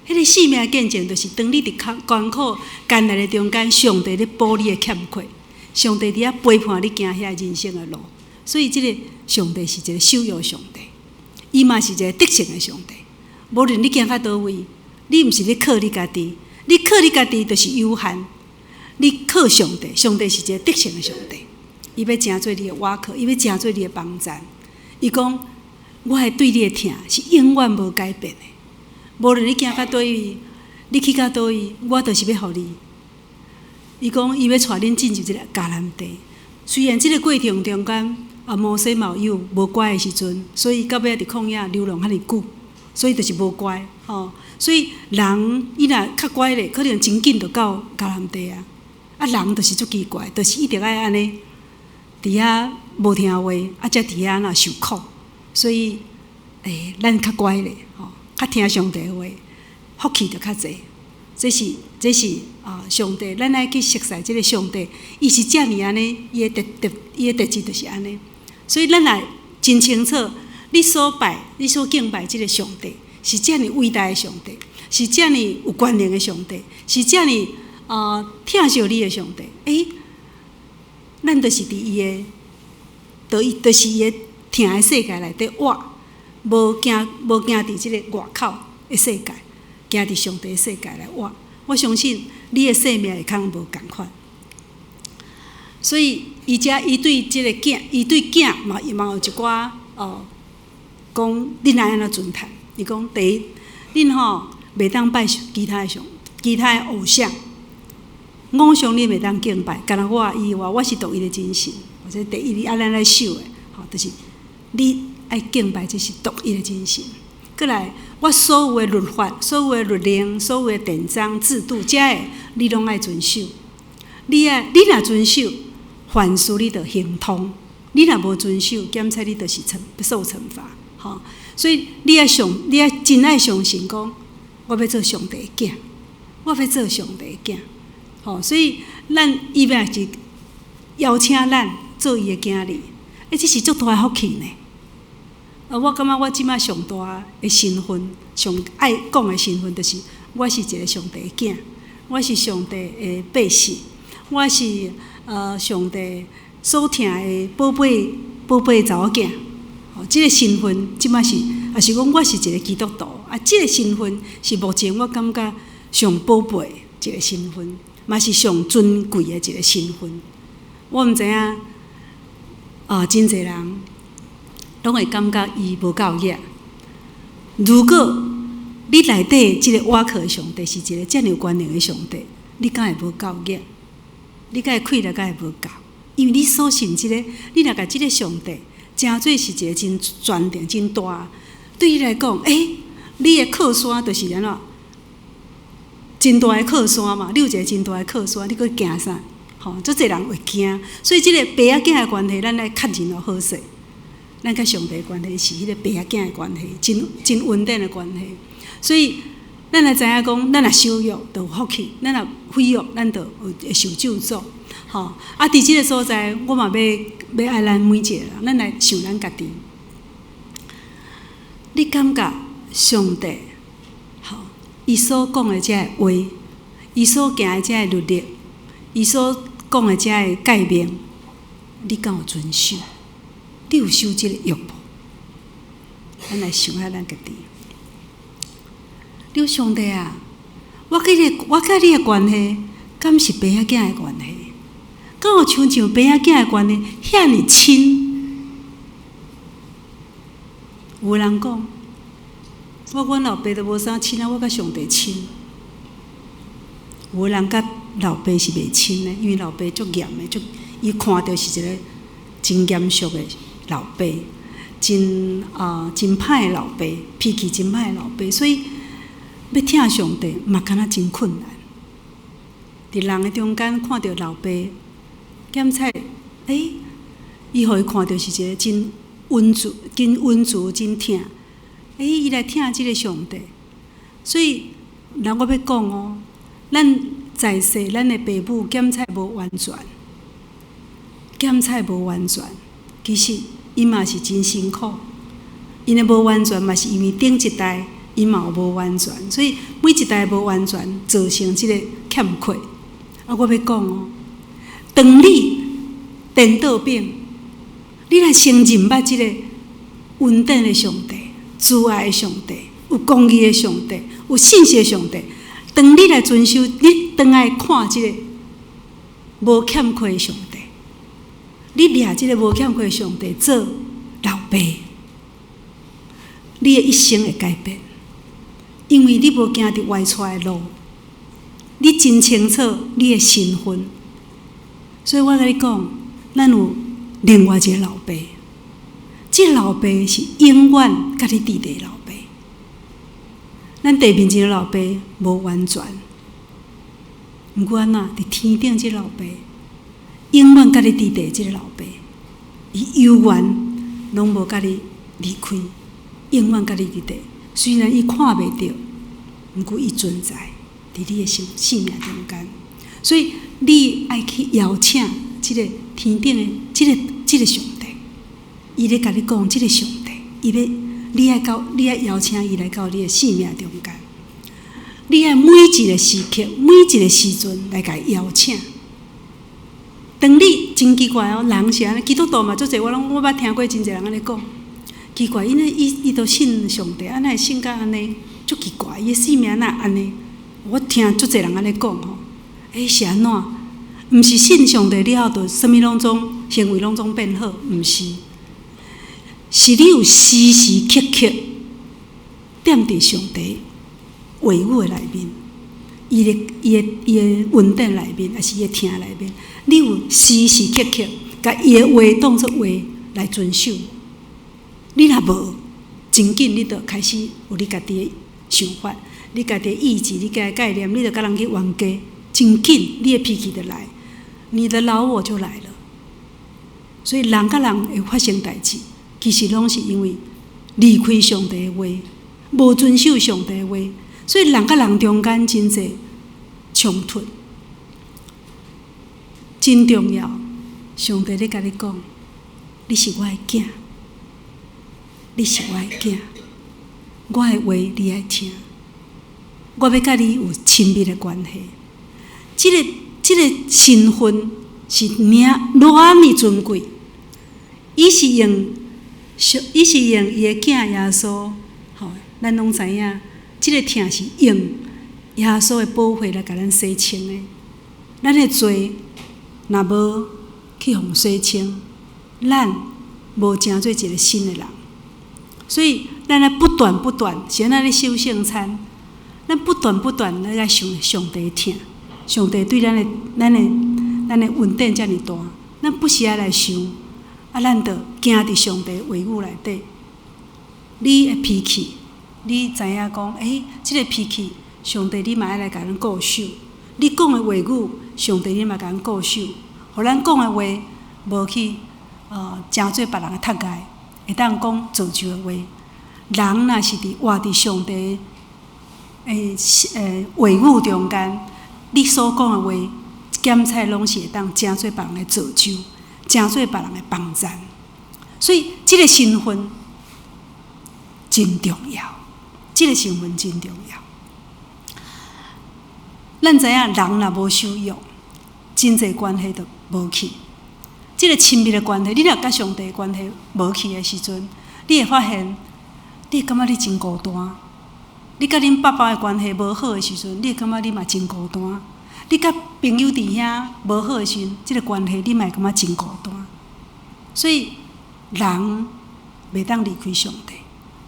[SPEAKER 5] 彼個生命見證，就是當你佇較艱苦艱難的中間，上帝咧補你的欠缺，上帝佇遐陪伴你行遐人生的路。所以，這個上帝是一個守約上帝，伊嘛是一個得勝的上帝。無論你行到佗位，你毋是咧靠你家己，你靠你家己就是有限。你靠上帝，上帝是一個得勝的上帝，伊欲成做你的倚靠，伊欲成做你的幫贊。伊講，我的對你的疼是永遠無改變的。無論你行到佗位，你去到佗位，我就是欲予你。伊講，伊欲帶恁進入這个迦南地。雖然這个過程中間，啊，摩西嘛有無乖的時陣，所以到尾佇曠野流浪遐爾久，所以就是無乖吼。所以人伊若較乖咧，可能真緊就到迦南地啊。啊，人就是足奇怪，就是一定愛按呢，佇遐無聽話，啊，才佇遐若受苦。所以，咱較乖咧，吼，較聽上帝話，福氣就較濟。這是這是啊，上帝，咱愛去熟似這个上帝，伊是遮爾按呢，伊的特特，伊的特質就是按呢。所以咱若真清楚，你所拜、你所敬拜這个上帝，是遮爾偉大的上帝，是遮爾有權能的上帝，是遮爾疼惜你的上帝。咱就是佇伊的，就伊就是伊的疼的世界內底活，無行無行佇這个外口的世界，行佇上帝的世界來活。我相信你的生命會較無仝款。所以，伊遮伊對這个囝，伊對囝嘛伊嘛有一寡哦，講恁愛按怎尊嘆？伊講第一，恁吼袂當拜其他的上，其他的偶像，偶像你袂當敬拜，干焦我以外，我是獨一的真神。或者第一，你愛咱來守的，吼，就是你愛敬拜，這是獨一的真神。過來，我所有的律法、所有的律令、所有的典章制度，遮的你攏愛遵守。你愛，你若遵守，凡事你就亨通；你若無遵守，檢測你就是懲受懲罰。吼，所以你愛相，你愛真愛相信講，我欲做上帝的囝，我欲做上帝的囝。吼，所以咱伊欲是邀請咱做伊的囝兒，這是足大的福氣呢。啊，我感覺我這擺上大的身份，上愛講的身份，就是我是一個上帝的囝，我是上帝的百姓，我是上帝所疼的寶貝寶貝查某囝。吼，這個身份這擺是，也是講我是一個基督徒啊，這個身份是目前我感覺上寶貝一個身份，嘛是上尊貴的一個身份。我毋知影啊，真濟人攏會感覺伊無夠額。如果你內底這個倚靠的上帝是一個遮爾有權能的上帝，你敢會無夠額？你敢會氣力敢會無夠？因為你所信這個，你若共這個上帝成做是一個真全能、真大，對你來講，你的靠山就是按怎？真大的靠山嘛，你有一個真大的靠山，你閣驚啥？吼，足濟人會驚，所以這個爸仔囝的關係，咱愛確認予好勢。咱佮上帝的關係是彼個爸仔囝的關係，真真穩定的關係。所以咱來知影講，咱若守約就有福氣，咱若毀約，咱就會受咒詛。吼，啊，佇這个所在，我嘛欲愛咱每一個人，咱來想咱家己。你感覺上帝，吼，伊所講的這个話，伊所行的這个律例，伊所講的這个誡命，你敢有遵守？你有守這个約無？咱來想下咱家己。你上帝啊，我佮你的關係，敢是爸仔囝的關係？敢有親像爸仔囝的關係遐爾親？有的人講，我阮老爸都無啥親啊，我佮上帝親。有的人佮老爸是袂親的，因為老爸足嚴的，足伊看著是一个真嚴肅的老爸，真歹的老爸，脾氣真歹的老爸，所以欲疼上帝嘛，敢若真困難。佇人的中間看著老爸，檢採，伊予伊看著是一個真溫慈、真溫慈、真疼。伊來疼這个上帝，所以，人我欲講哦，咱在世，咱的爸母檢採無完全，檢採無完全，其實𪜶嘛是真辛苦，𪜶的無完全嘛是因為頂一代𪜶嘛有無完全，所以每一代無完全造成這个欠缺。啊，我欲講哦，當你顛倒反，你若先認捌這个恩典的上帝、慈愛的上帝、有公義的上帝、有信實的上帝，當你來遵守，你轉來看這个無欠缺的上帝，你掠這个無欠缺的上帝做老爸，你的一生會改變，因為你無行佇歪跙的路，你真清楚你的身份，所以我共你講，咱有另外一个老爸，這个老爸是永遠佮你佇咧的老爸。咱地面上的老爸無完全，毋過按怎佇天頂這个老爸，永遠佮你佇咧這个老爸，伊猶原攏無佮你離開，永遠佮你佇咧。雖然伊看袂著，毋過伊存在佇你的生命中間。所以你愛去邀請這个天頂的這个上帝，伊咧共你講，這个上帝，伊欲你愛邀請伊來到你的生命中間。你愛每一个時刻、每一个時陣來共伊邀請。當你真奇怪哦，人是按呢，基督徒嘛足濟，我攏我捌聽過真濟人按呢講。奇怪，𪜶伊都信上帝，啊哪會性格按呢？足奇怪，伊的生命哪按呢？我聽足濟人按呢講吼，是按怎？毋是信上帝了後，就啥物攏總行為攏總變好，毋是。是你有時時刻刻踮佇上帝話語的內面，伊的恩典內面，抑是伊的疼內面，你有時時刻刻共伊的話當做話來遵守。你若無，真緊你就開始有你家己的想法，你家己的意志，你家己的概念，你就共人去冤家，真緊你的脾氣就來，你的老我就來了。所以人佮人會發生代誌，其實攏是因為離開上帝的話，無遵守上帝的話，所以人佮人中間真濟衝突，真重要。上帝咧共你講，你是我的囝，你是我的囝，我的話你愛聽，我欲佮你有親密的關係。這个身份是偌爾尊貴，伊是用伊的囝耶穌，吼，咱攏知影，這个疼是用耶穌的寶血來共咱洗清的。咱的罪若無去予洗清，咱無成做一个新的人。所以，咱愛不斷不斷，是按怎咧守聖餐，咱不斷不斷咧來想上帝疼，上帝對咱的恩典遮爾大，咱不時愛來想，啊，咱就行佇上帝話語內底。你的脾氣，你知影講，這个脾氣，上帝你嘛愛來共咱顧守。你講的話語，上帝你嘛共咱顧守，予咱講的話無去成做別人的窒礙，會當講造就的話。人若是佇活佇上帝的話語中間，你所講的話，檢採攏是會當成做別人的造就，成做別人的幫贊。所以，這个身份真重要，這个身份真重要。咱知影人若無守約，真濟關係就無去。這个親密的關係，你若佮上帝的關係無去的時陣，你會發現，你會感覺你真孤單。你佮恁爸爸的關係無好的時陣，你會感覺你嘛真孤單。你佮朋友佇遐無好的時陣，這个關係你嘛會感覺真孤單。所以人袂當離開上帝，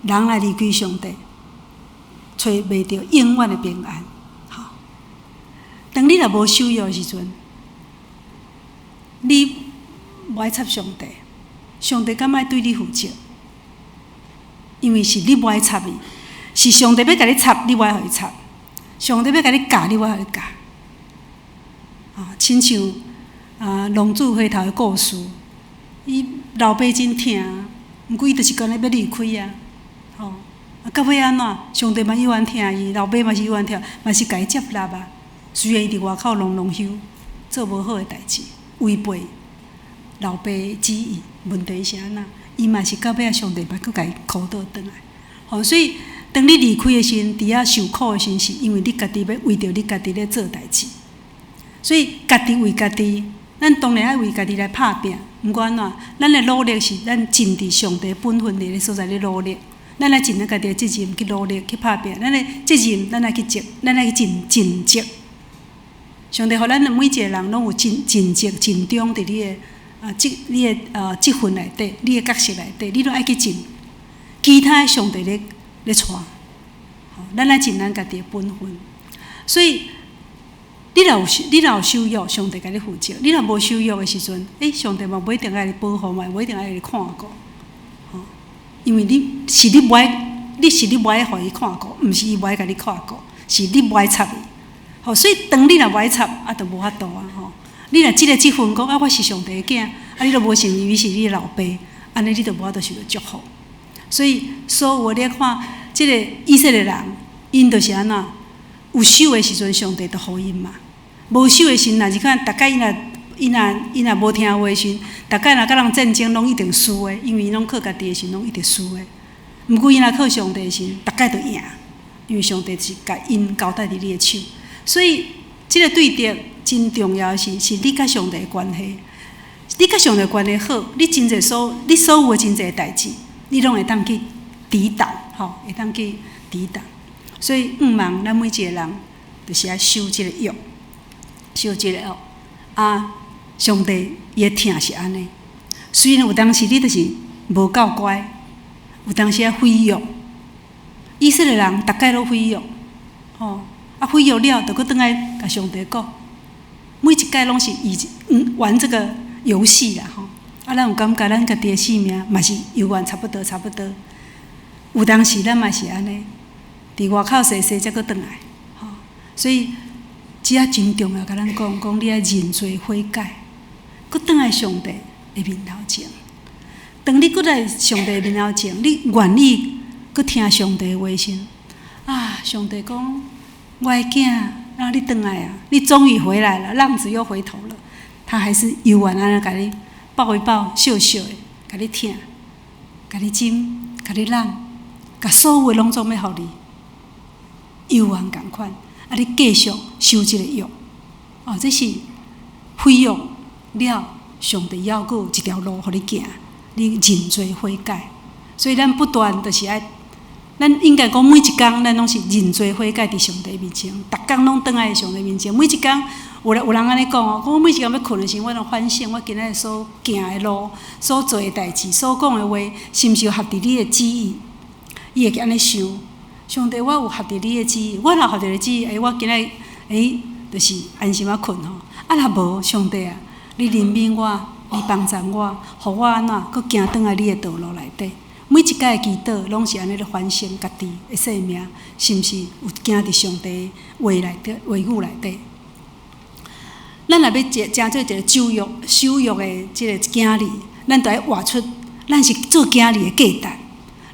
[SPEAKER 5] 人若離開上帝，揣袂著永遠的平安。吼，當你若無守約的時陣，你無愛插上帝，上帝敢愛對你負責？因為是你無愛插伊，是上帝欲共你插，你無愛予伊插；上帝欲共你教，你無愛予伊教。啊，親像啊，浪子回頭的故事，伊老爸真疼，毋過伊就是干焦欲離開啊，吼！啊，到尾按怎？上帝嘛猶原疼伊，老爸嘛是猶原疼，嘛是共伊接納啊。雖然伊佇外口弄弄休，做無好的代誌，違背老爸旨意，問題是按怎？伊嘛是到尾仔上帝嘛閣共伊苦倒轉來。吼，所以當你離開的時陣，佇遐受苦的時陣，是因為你家己欲為著你家己咧做代誌。所以家己為家己，咱當然愛為家己來拍拚。毋過按怎？咱的努力是咱盡佇上帝本分佇咧所在咧努力。咱愛盡咱家己的責任去努力去拍拚。咱的責任，咱愛去盡，咱愛去盡盡責。上帝予咱每一個人攏有盡盡責盡忠佇你的啊職你的啊職份內底，你的角色內底，你攏愛去盡。其他的上帝咧咧帶，咱愛盡咱家己的本分。所以你若有守約，上帝共你負責；你若無守約的時陣，欸，上帝嘛無一定愛你保護，嘛無一定愛你看顧。吼，因為你是你無愛，你是你無愛予伊看顧，毋是伊無愛共你看顧，是你無愛插伊。吼，所以當你若無愛插，啊，就無法度啊！吼，你若這个職份講啊，我是上帝的囝，啊，你都無承認伊是你的老爸，按呢你就無法度受著祝福。所以，所有你看，這个以色列人，𪜶就是按怎？有守的時陣，上帝就予𪜶嘛；無守的時陣，若是看逐擺𪜶若𪜶若𪜶若無聽話的時陣，逐擺若佮人戰爭，攏一定輸的，因為𪜶攏靠家己的時陣，攏一直輸的。毋過𪜶若靠上帝的時陣，逐擺都贏，因為上帝是共𪜶交代佇你的手。所以，這个對著真重要的是，是你佮上帝的關係。你佮上帝關係好，你真濟所你所有的真濟代誌，你攏會當去抵擋，吼，會當去抵擋。所以，向望咱每一個人，就是愛守這个約，守這个約。啊，上帝伊的疼是按呢。雖然有當時你就是無夠乖，有當時愛毀約，以色列人逐擺攏毀約，吼，啊毀約了，就閣轉來共上帝講，每一擺攏是以玩這个遊戲啦，吼。啊，咱有感覺咱家己的生命嘛是猶原差不多，差不多。有當時咱嘛是按呢，佇外口踅踅才閣轉來，吼。所以，這仔真重要，共咱講講你愛認罪悔改，閣轉來上帝的面頭前。當你閣來上帝的面頭前，你願意閣聽上帝的話時，啊，上帝講，我的囝，啊，你轉來啊，你終於回來了，浪子又回頭了。他還是猶原按呢共你抱一抱，惜惜的，共你疼，共你斟，共你攬，共所有的攏總欲予你，猶原仝款，啊，你繼續守這个約，哦，這是毀約了，上帝猶閣有一條路予你行，你認罪悔改。所以咱不斷就是愛，咱應該講每一工咱攏是認罪悔改佇上帝面前，逐工攏轉來上帝面前。每一工有人有人按呢講哦，講我每一工欲睏的時陣，我攏反省我今仔日所行的路、所做的代誌、所講的話，是毋是有合佇你的旨意？伊會按呢想，上帝，我有合佇你的旨意，我若合佇你的旨意，欸，我今仔日欸，就是安心仔睏吼。啊，若無，上帝啊，你憐憫我，你幫助我，予我按怎閣行轉來你的道路內底。每一擺的祈禱，攏是按呢咧反省家己的生命，是毋是有行佇上帝話內底、話語內底？咱若欲成做一个守約、守約的這个囝兒，咱就愛活出咱是做囝兒的價值。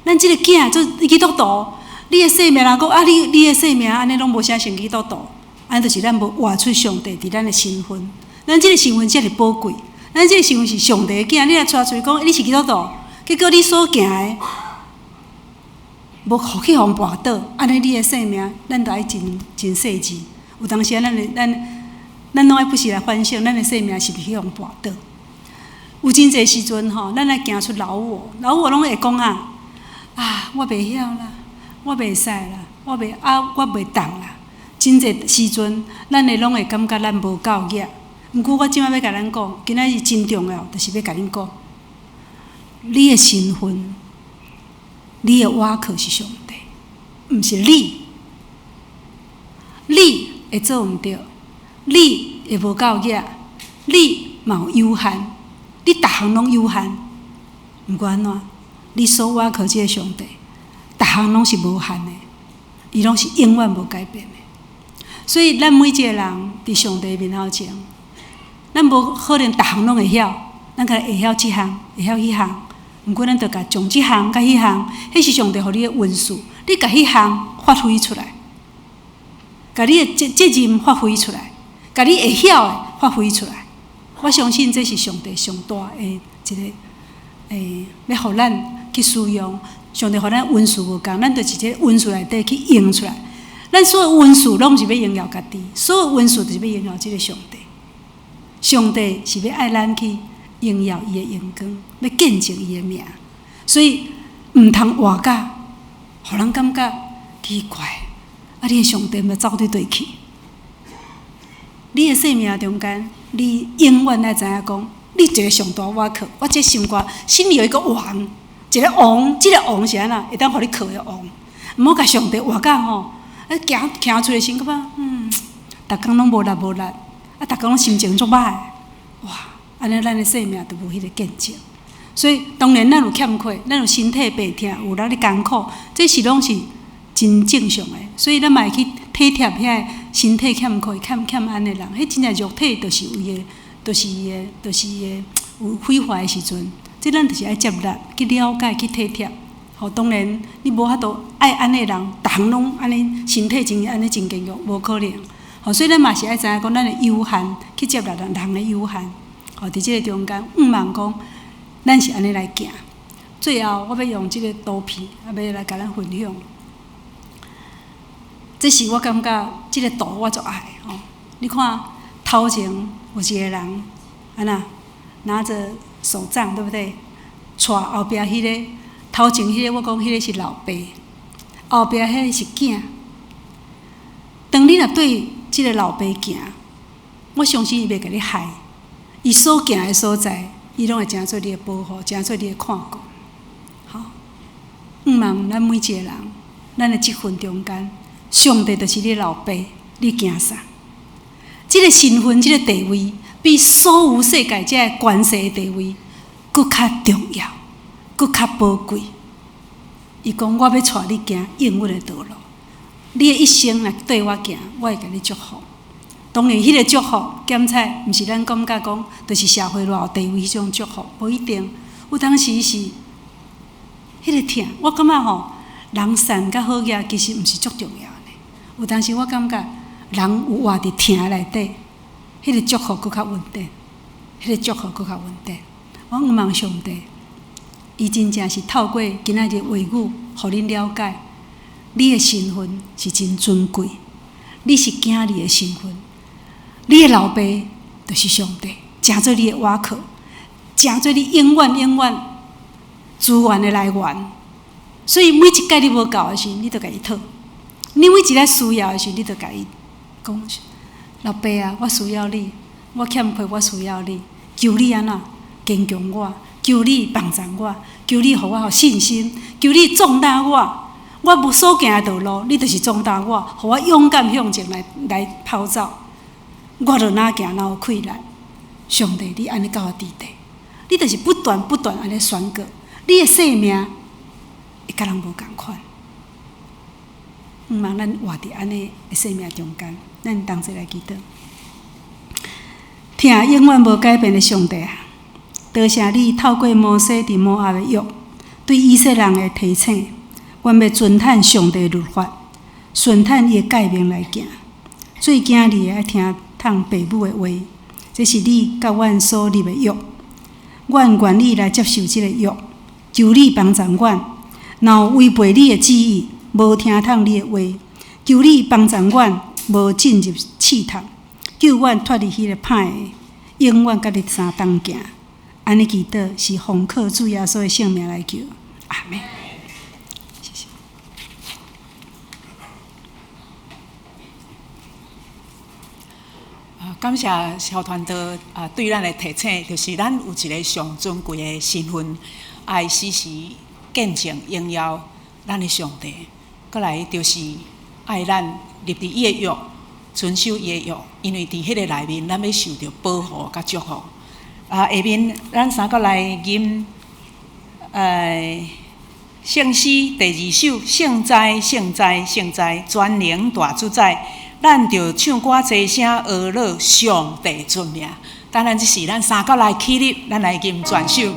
[SPEAKER 5] 咱這个囝做基督徒，你的生命人講啊，你你的生命按呢攏無啥像基督徒，按呢就是咱無活出上帝佇咱的身份。咱這个身份遮爾寶貴，咱這个身份是上帝的囝，你若帶出去講你是基督徒，結果你所行的無去予人跋倒，按呢你的生命，咱就愛真真細緻。有當時啊，咱的咱咱攏愛不時來反省，咱的生命是毋是去予人跋倒？有真濟時陣吼，咱愛行出老我，老我攏會講啊，啊，我袂曉啦，我袂使啦，我袂啊，我袂當啦。真濟時陣，咱會攏會感覺咱無夠額。毋過我這擺欲共咱講，今仔日真重要，就是欲共恁講，你的身份，你的倚靠是上帝，毋是你。你會做毋著，你會無夠額，你嘛有有限，你逐項攏有限。毋過按怎？你所倚靠這个上帝，逐項攏是無限的，伊攏是永遠無改變的。所以，咱每一個人佇上帝面頭前，咱無可能逐項攏會曉，咱可能會曉這項，會曉彼項。毋過，咱著共將這項佮彼項，彼是上帝予你的恩賜，你共彼項發揮出來，共你的責任發揮出來，共你會曉的發揮出來。我相信這是上帝上大的一個欲予咱去使用。上帝予咱恩賜無仝，咱就佇這恩賜內底去用出來。咱所有恩賜攏毋是欲榮耀家己，所有恩賜就是欲榮耀這个上帝。上帝是欲愛咱去榮耀伊的榮光，欲見證伊的名。所以毋通活甲，予人感覺奇怪。啊！你的上帝毋知走佗佗去？你的生命中間，你永遠愛知影講，你一个上大倚靠。我這心肝心裡有一個王，一个王，這个王是按怎？會當予你靠的王。毋好共上帝活甲吼，啊行行出來時，感覺逐工攏無力無力，啊，逐工攏心情足歹，哇！按呢，咱的生命就無彼个見證。所以當然咱有欠缺，咱有身體病痛，有咱咧艱苦，這是攏是真正常的。所以咱嘛會去體貼遐个身體欠缺、欠欠安的人，彼真正肉體就是有伊的，就是伊的，就是伊的有毀壞的時陣。這咱就是愛接納、去了解、去體貼。吼，當然你無法度愛按呢人，逐項攏按呢身體真按呢真健壯，無可能。吼，所以咱嘛是愛知影講，咱的有限去接納人人的有限。吼，佇這个中間，向望講，咱是按呢來行。最後，我欲用這个圖片，啊，欲來共咱分享。這是我感覺這个圖我足愛吼。你看頭前有一个人，按怎拿著手杖，對不對？帶後壁彼个頭前彼個，我講彼个是老爸，後壁彼个是囝。當你若對這个老爸行，我相信伊袂共你害。伊所行的所在，伊攏會成做你的保護，成做你的看顧。好，向望咱每一個人，咱的職分中間，上帝就是你老爸，你驚啥？這个身份，這个地位，比所有世界這个權勢的地位，閣較重要，閣較寶貴。伊講：我欲帶你行永遠的道路，你的一生若綴我行，我會共你祝福。當然，彼个祝福檢采，毋是咱感覺講，就是社會偌有地位彼種祝福，無一定。有當時是彼个疼，我感覺吼，人善佮好額其實毋是足重要的。有當時我感覺，人有活佇疼內底，彼个祝福閣較穩定，彼个祝福閣較穩定。我向望上帝，伊真正是透過今仔日話語，予恁了解，你的身份是真尊貴，你是囝兒的身份。你的老爸就是上帝，成做你的倚靠，成做你永遠永遠資源的來源。所以每一擺你無夠的時，你就共伊討；你每一擺需要的時，你就共伊講：老爸啊，我需要你，我欠缺，我需要你，求你按怎堅強我，求你幫助我，求你予我有信心，求你壯膽我。我無所行的道路，你就是壯膽我，予我勇敢向前來來跑走。我就哪行哪有氣力，上帝，你按呢佮我佇咧，你就是不斷不斷按呢宣告，你的生命會佮人無仝款。向望咱活佇按呢的生命中間，咱同齊來祈禱。疼永遠無改變的上帝啊，多謝你透過摩西佇摩押的約，對以色列人的提醒，阮欲遵趁上帝律法，順趁伊的誡命來行。做囝兒的愛聽趁爸母的話，這是你佮阮所立的約。阮願意來接受這个約，求你幫助阮。若有違背你的旨意，無聽從你的話，求你幫助阮，無進入試探，救阮脫離彼个歹的，永遠佮你相同行。按呢祈禱是奉靠主耶穌的聖名來求，阿們。謝謝。
[SPEAKER 4] 感謝小團隊啊，對咱的提醒，就是咱有一个上尊貴的身份，愛時時見證榮耀咱的上帝。閣來就是愛咱立佇伊的約，遵守伊的約，因為佇彼个內面，咱欲受著保護佮祝福。啊，下面咱三閣來吟，聖詩第二首，聖哉，聖哉，聖哉，全能大主宰，咱著唱歌齊聲呵咾上帝尊名。當然，這是咱三閣來起立，咱來吟全首。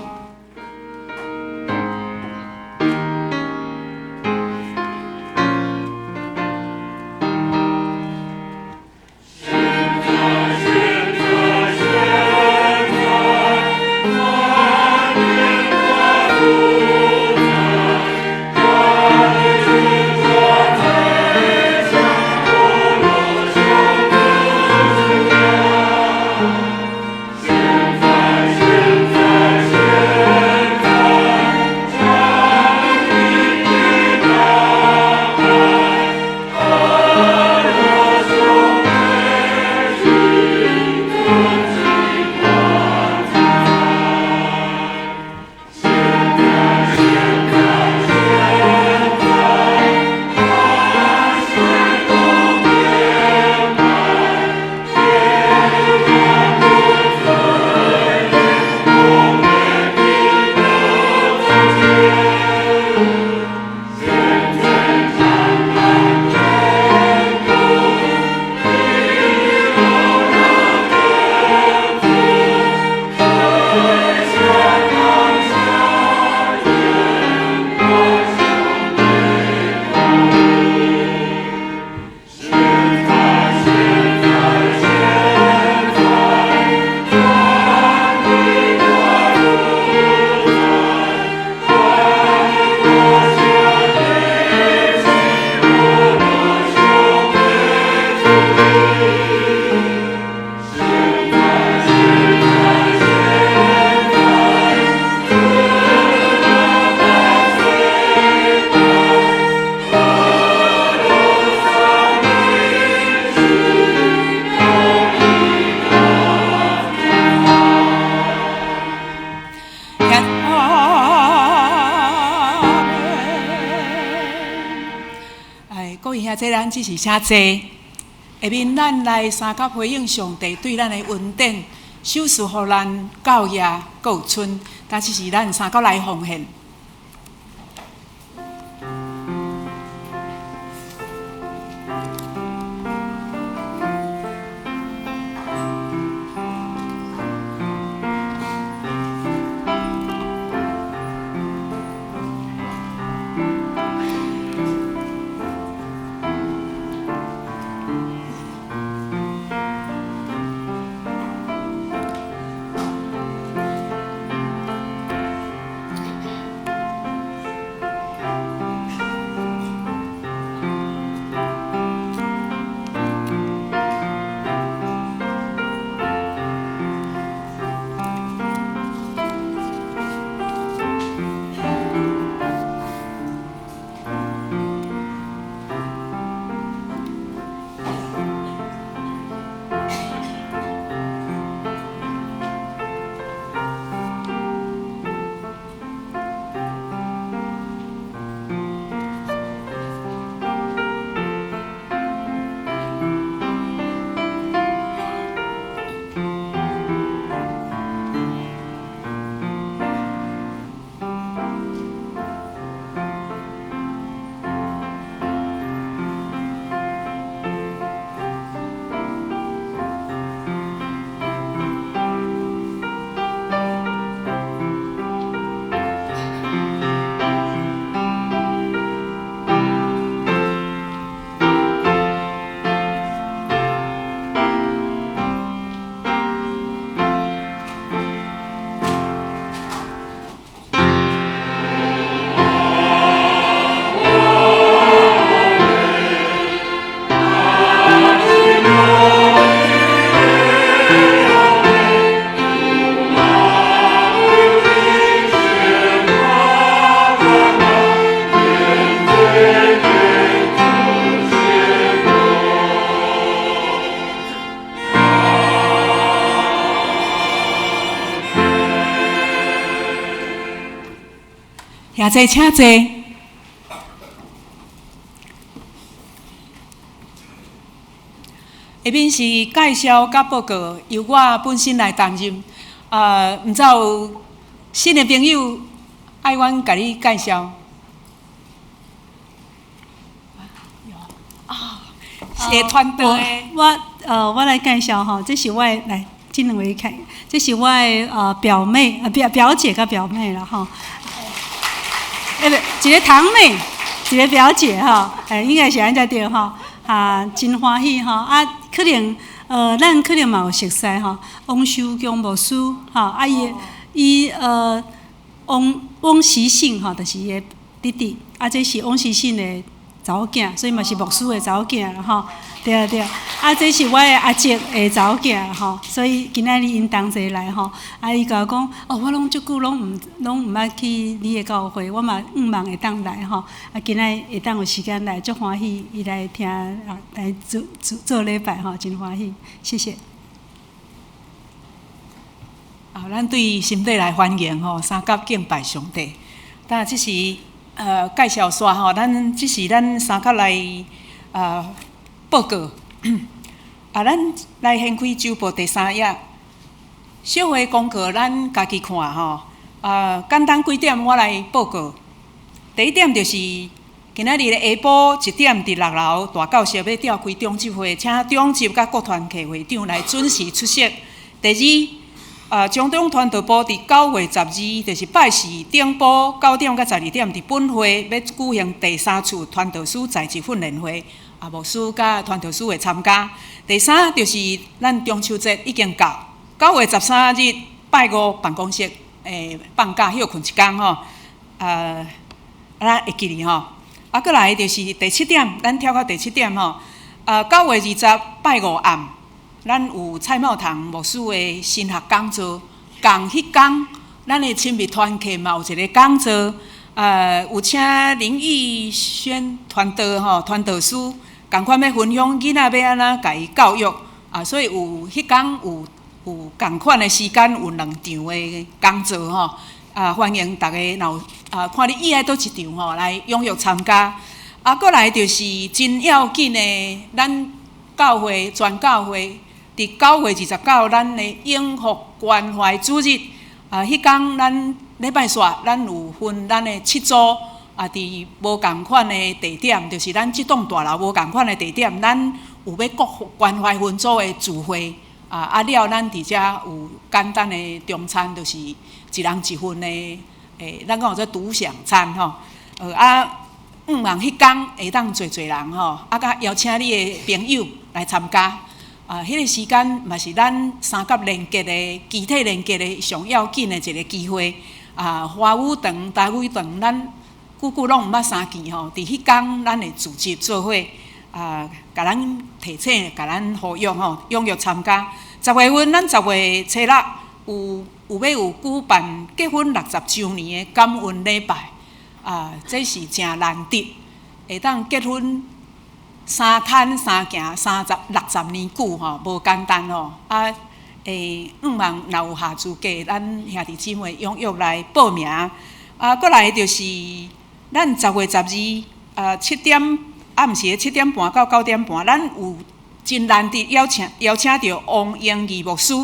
[SPEAKER 4] 咱只是寫坐，下面咱來相佮回應上帝對咱的恩典，賞賜予咱教業閣有春，但只是咱相佮來奉獻。兄弟请坐。下面是介绍佮报告，由我本身来担任。毋知有新的朋友爱阮共你介绍？啊，是团队的。
[SPEAKER 5] 我来介绍吼，这是我的，来，这两位看，这是我的表妹，表姐佮表妹啦吼。不，一个堂妹，一个表姐吼，应该是按呢对吼，啊，真欢喜吼，啊，可能，咱可能嘛有熟似吼，王修强牧师吼，啊，伊王时信吼，就是伊的弟弟，啊，这是王时信的查某囝，所以嘛是牧师的查某囝啦吼，对对，啊，这是我的阿叔的查某囝吼，所以今仔日𪜶同齐来吼，啊，伊共我讲，哦，我拢足久拢毋捌去你的教会，我嘛向望会当来吼，啊，今仔日会当有时间来，足欢喜，伊来听，啊，来做做做礼拜吼，真欢喜，谢谢。
[SPEAKER 4] 啊，咱对心底来欢迎吼，三甲敬拜上帝。但这是介绍煞吼，咱这是咱三甲来报告。啊，咱来掀开周报第三页，小会公告咱家己看吼。啊，简单几点我来报告。第一点就是今仔日的下晡1点伫6楼大教室欲召开长执会，请长执佮各团契会长来准时出席。第二，中东传道部伫9月12，就是拜四顶晡9点到12点，伫本会欲举行第3次传道师在职训练会，啊，牧师佮传道师会参加。第三就是咱中秋节已经到，9月13日拜五办公室放假歇睏一工吼，咱会记哩吼。啊，阁来就是第7点，咱跳到第7点吼，9月20拜五暗。咱有蔡茂堂牧师的神学讲座，仝彼工，咱的亲密团契嘛有一个讲座，有请林玉轩传道吼，传道师，仝款欲分享囡仔欲按怎共伊教育，啊，所以有彼工有仝款的时间，有2场的讲座吼，啊，欢迎大家若有啊，看你意爱佗一场吼，来踊跃参加。啊，阁来就是真要紧的，咱教会全教会。伫9月29，咱的永福关怀主日啊，彼工咱礼拜四，咱有分咱的7组啊，伫无仝款的地点，就是咱这栋大楼无仝款的地点，咱有欲各关怀分组的聚会啊，啊了，咱伫遮有简单的中餐，就是一人一份的，咱讲叫做独享餐吼。啊，向望彼工会当济济人吼，啊，佮邀请你的朋友来参加。啊，彼个时间嘛是咱三角连结的肢体连结的上要紧的一个机会。啊，华语堂、台语堂，咱久久拢毋捌相见吼。伫彼工，咱会组织做伙，啊，共咱提醒、共咱呼吁吼，踊跃参加。10月份，咱10月初6有欲有举办结婚60周年的感恩礼拜。啊，这是诚难得，会当结婚。三牵三行30、60年久吼，无简单吼。啊，向望若有合资格，咱兄弟姊妹踊跃来报名。啊，阁来就是咱10月12，7点暗时7点半到9点半，咱有真难得邀请著王英义牧师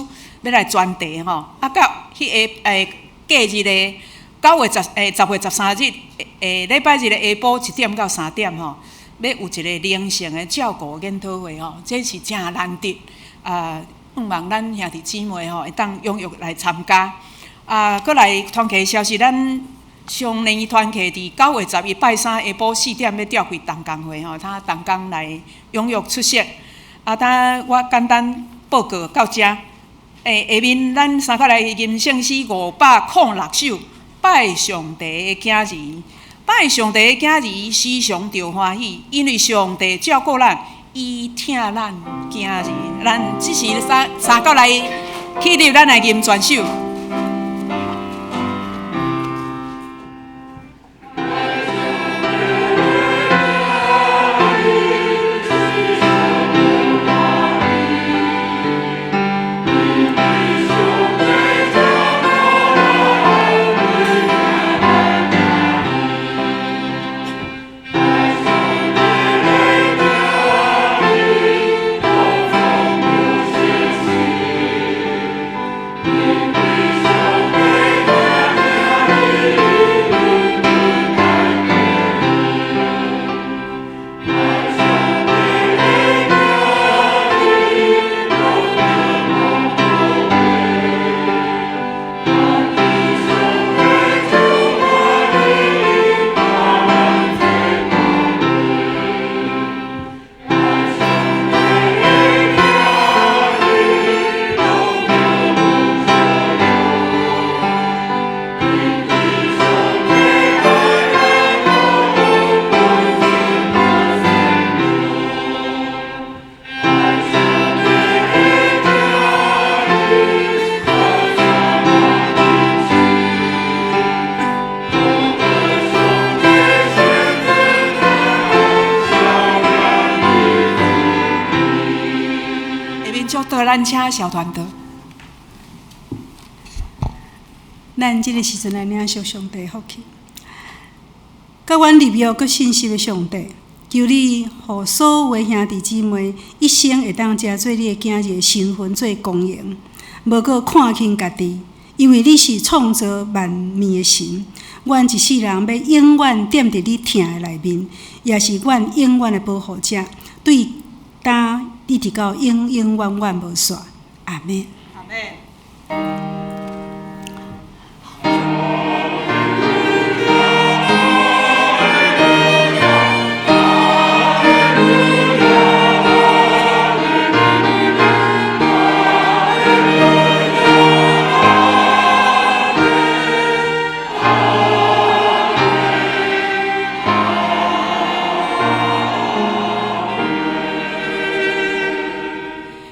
[SPEAKER 4] 欲来专题吼。啊，到彼个隔日的9月10，10月13日，礼拜日的下晡1点到3点吼。欲有一个灵性的照顾研讨会吼，这是诚难得啊！向望咱兄弟姊妹吼，会当踊跃来参加。啊，阁来团契消息，咱上年团契伫9月11拜三下晡4点欲召开同工会吼，他同工来踊跃出席。啊，等我简单报告到遮。下面咱三角来吟圣诗506首，拜上帝的囝儿。拜上帝的囝儿时常著欢喜，因为上帝照顾咱，伊疼咱囝儿。咱这时三角来起立，咱来吟全首。閣咱請小團隊。
[SPEAKER 5] 咱這个時陣來領受上帝福氣。佮阮立約閣信實的上帝，求你予所有的兄弟姊妹一生會當成做你的囝兒的身份做光榮，無閣看輕家己，因為你是創造萬物的神。阮一世人欲永遠踮佇你疼的內面，也是阮永遠的保護者，對今一直到永永遠遠無煞。阿們。
[SPEAKER 4] 阿們。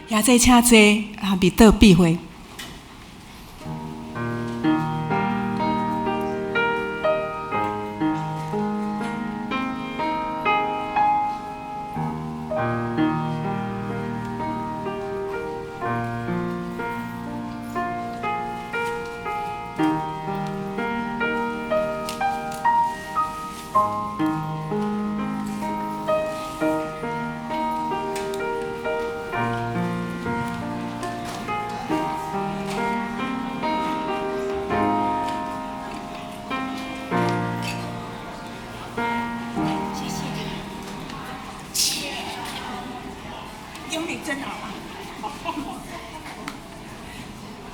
[SPEAKER 4] 也再請坐，啊，密道閉會。真好。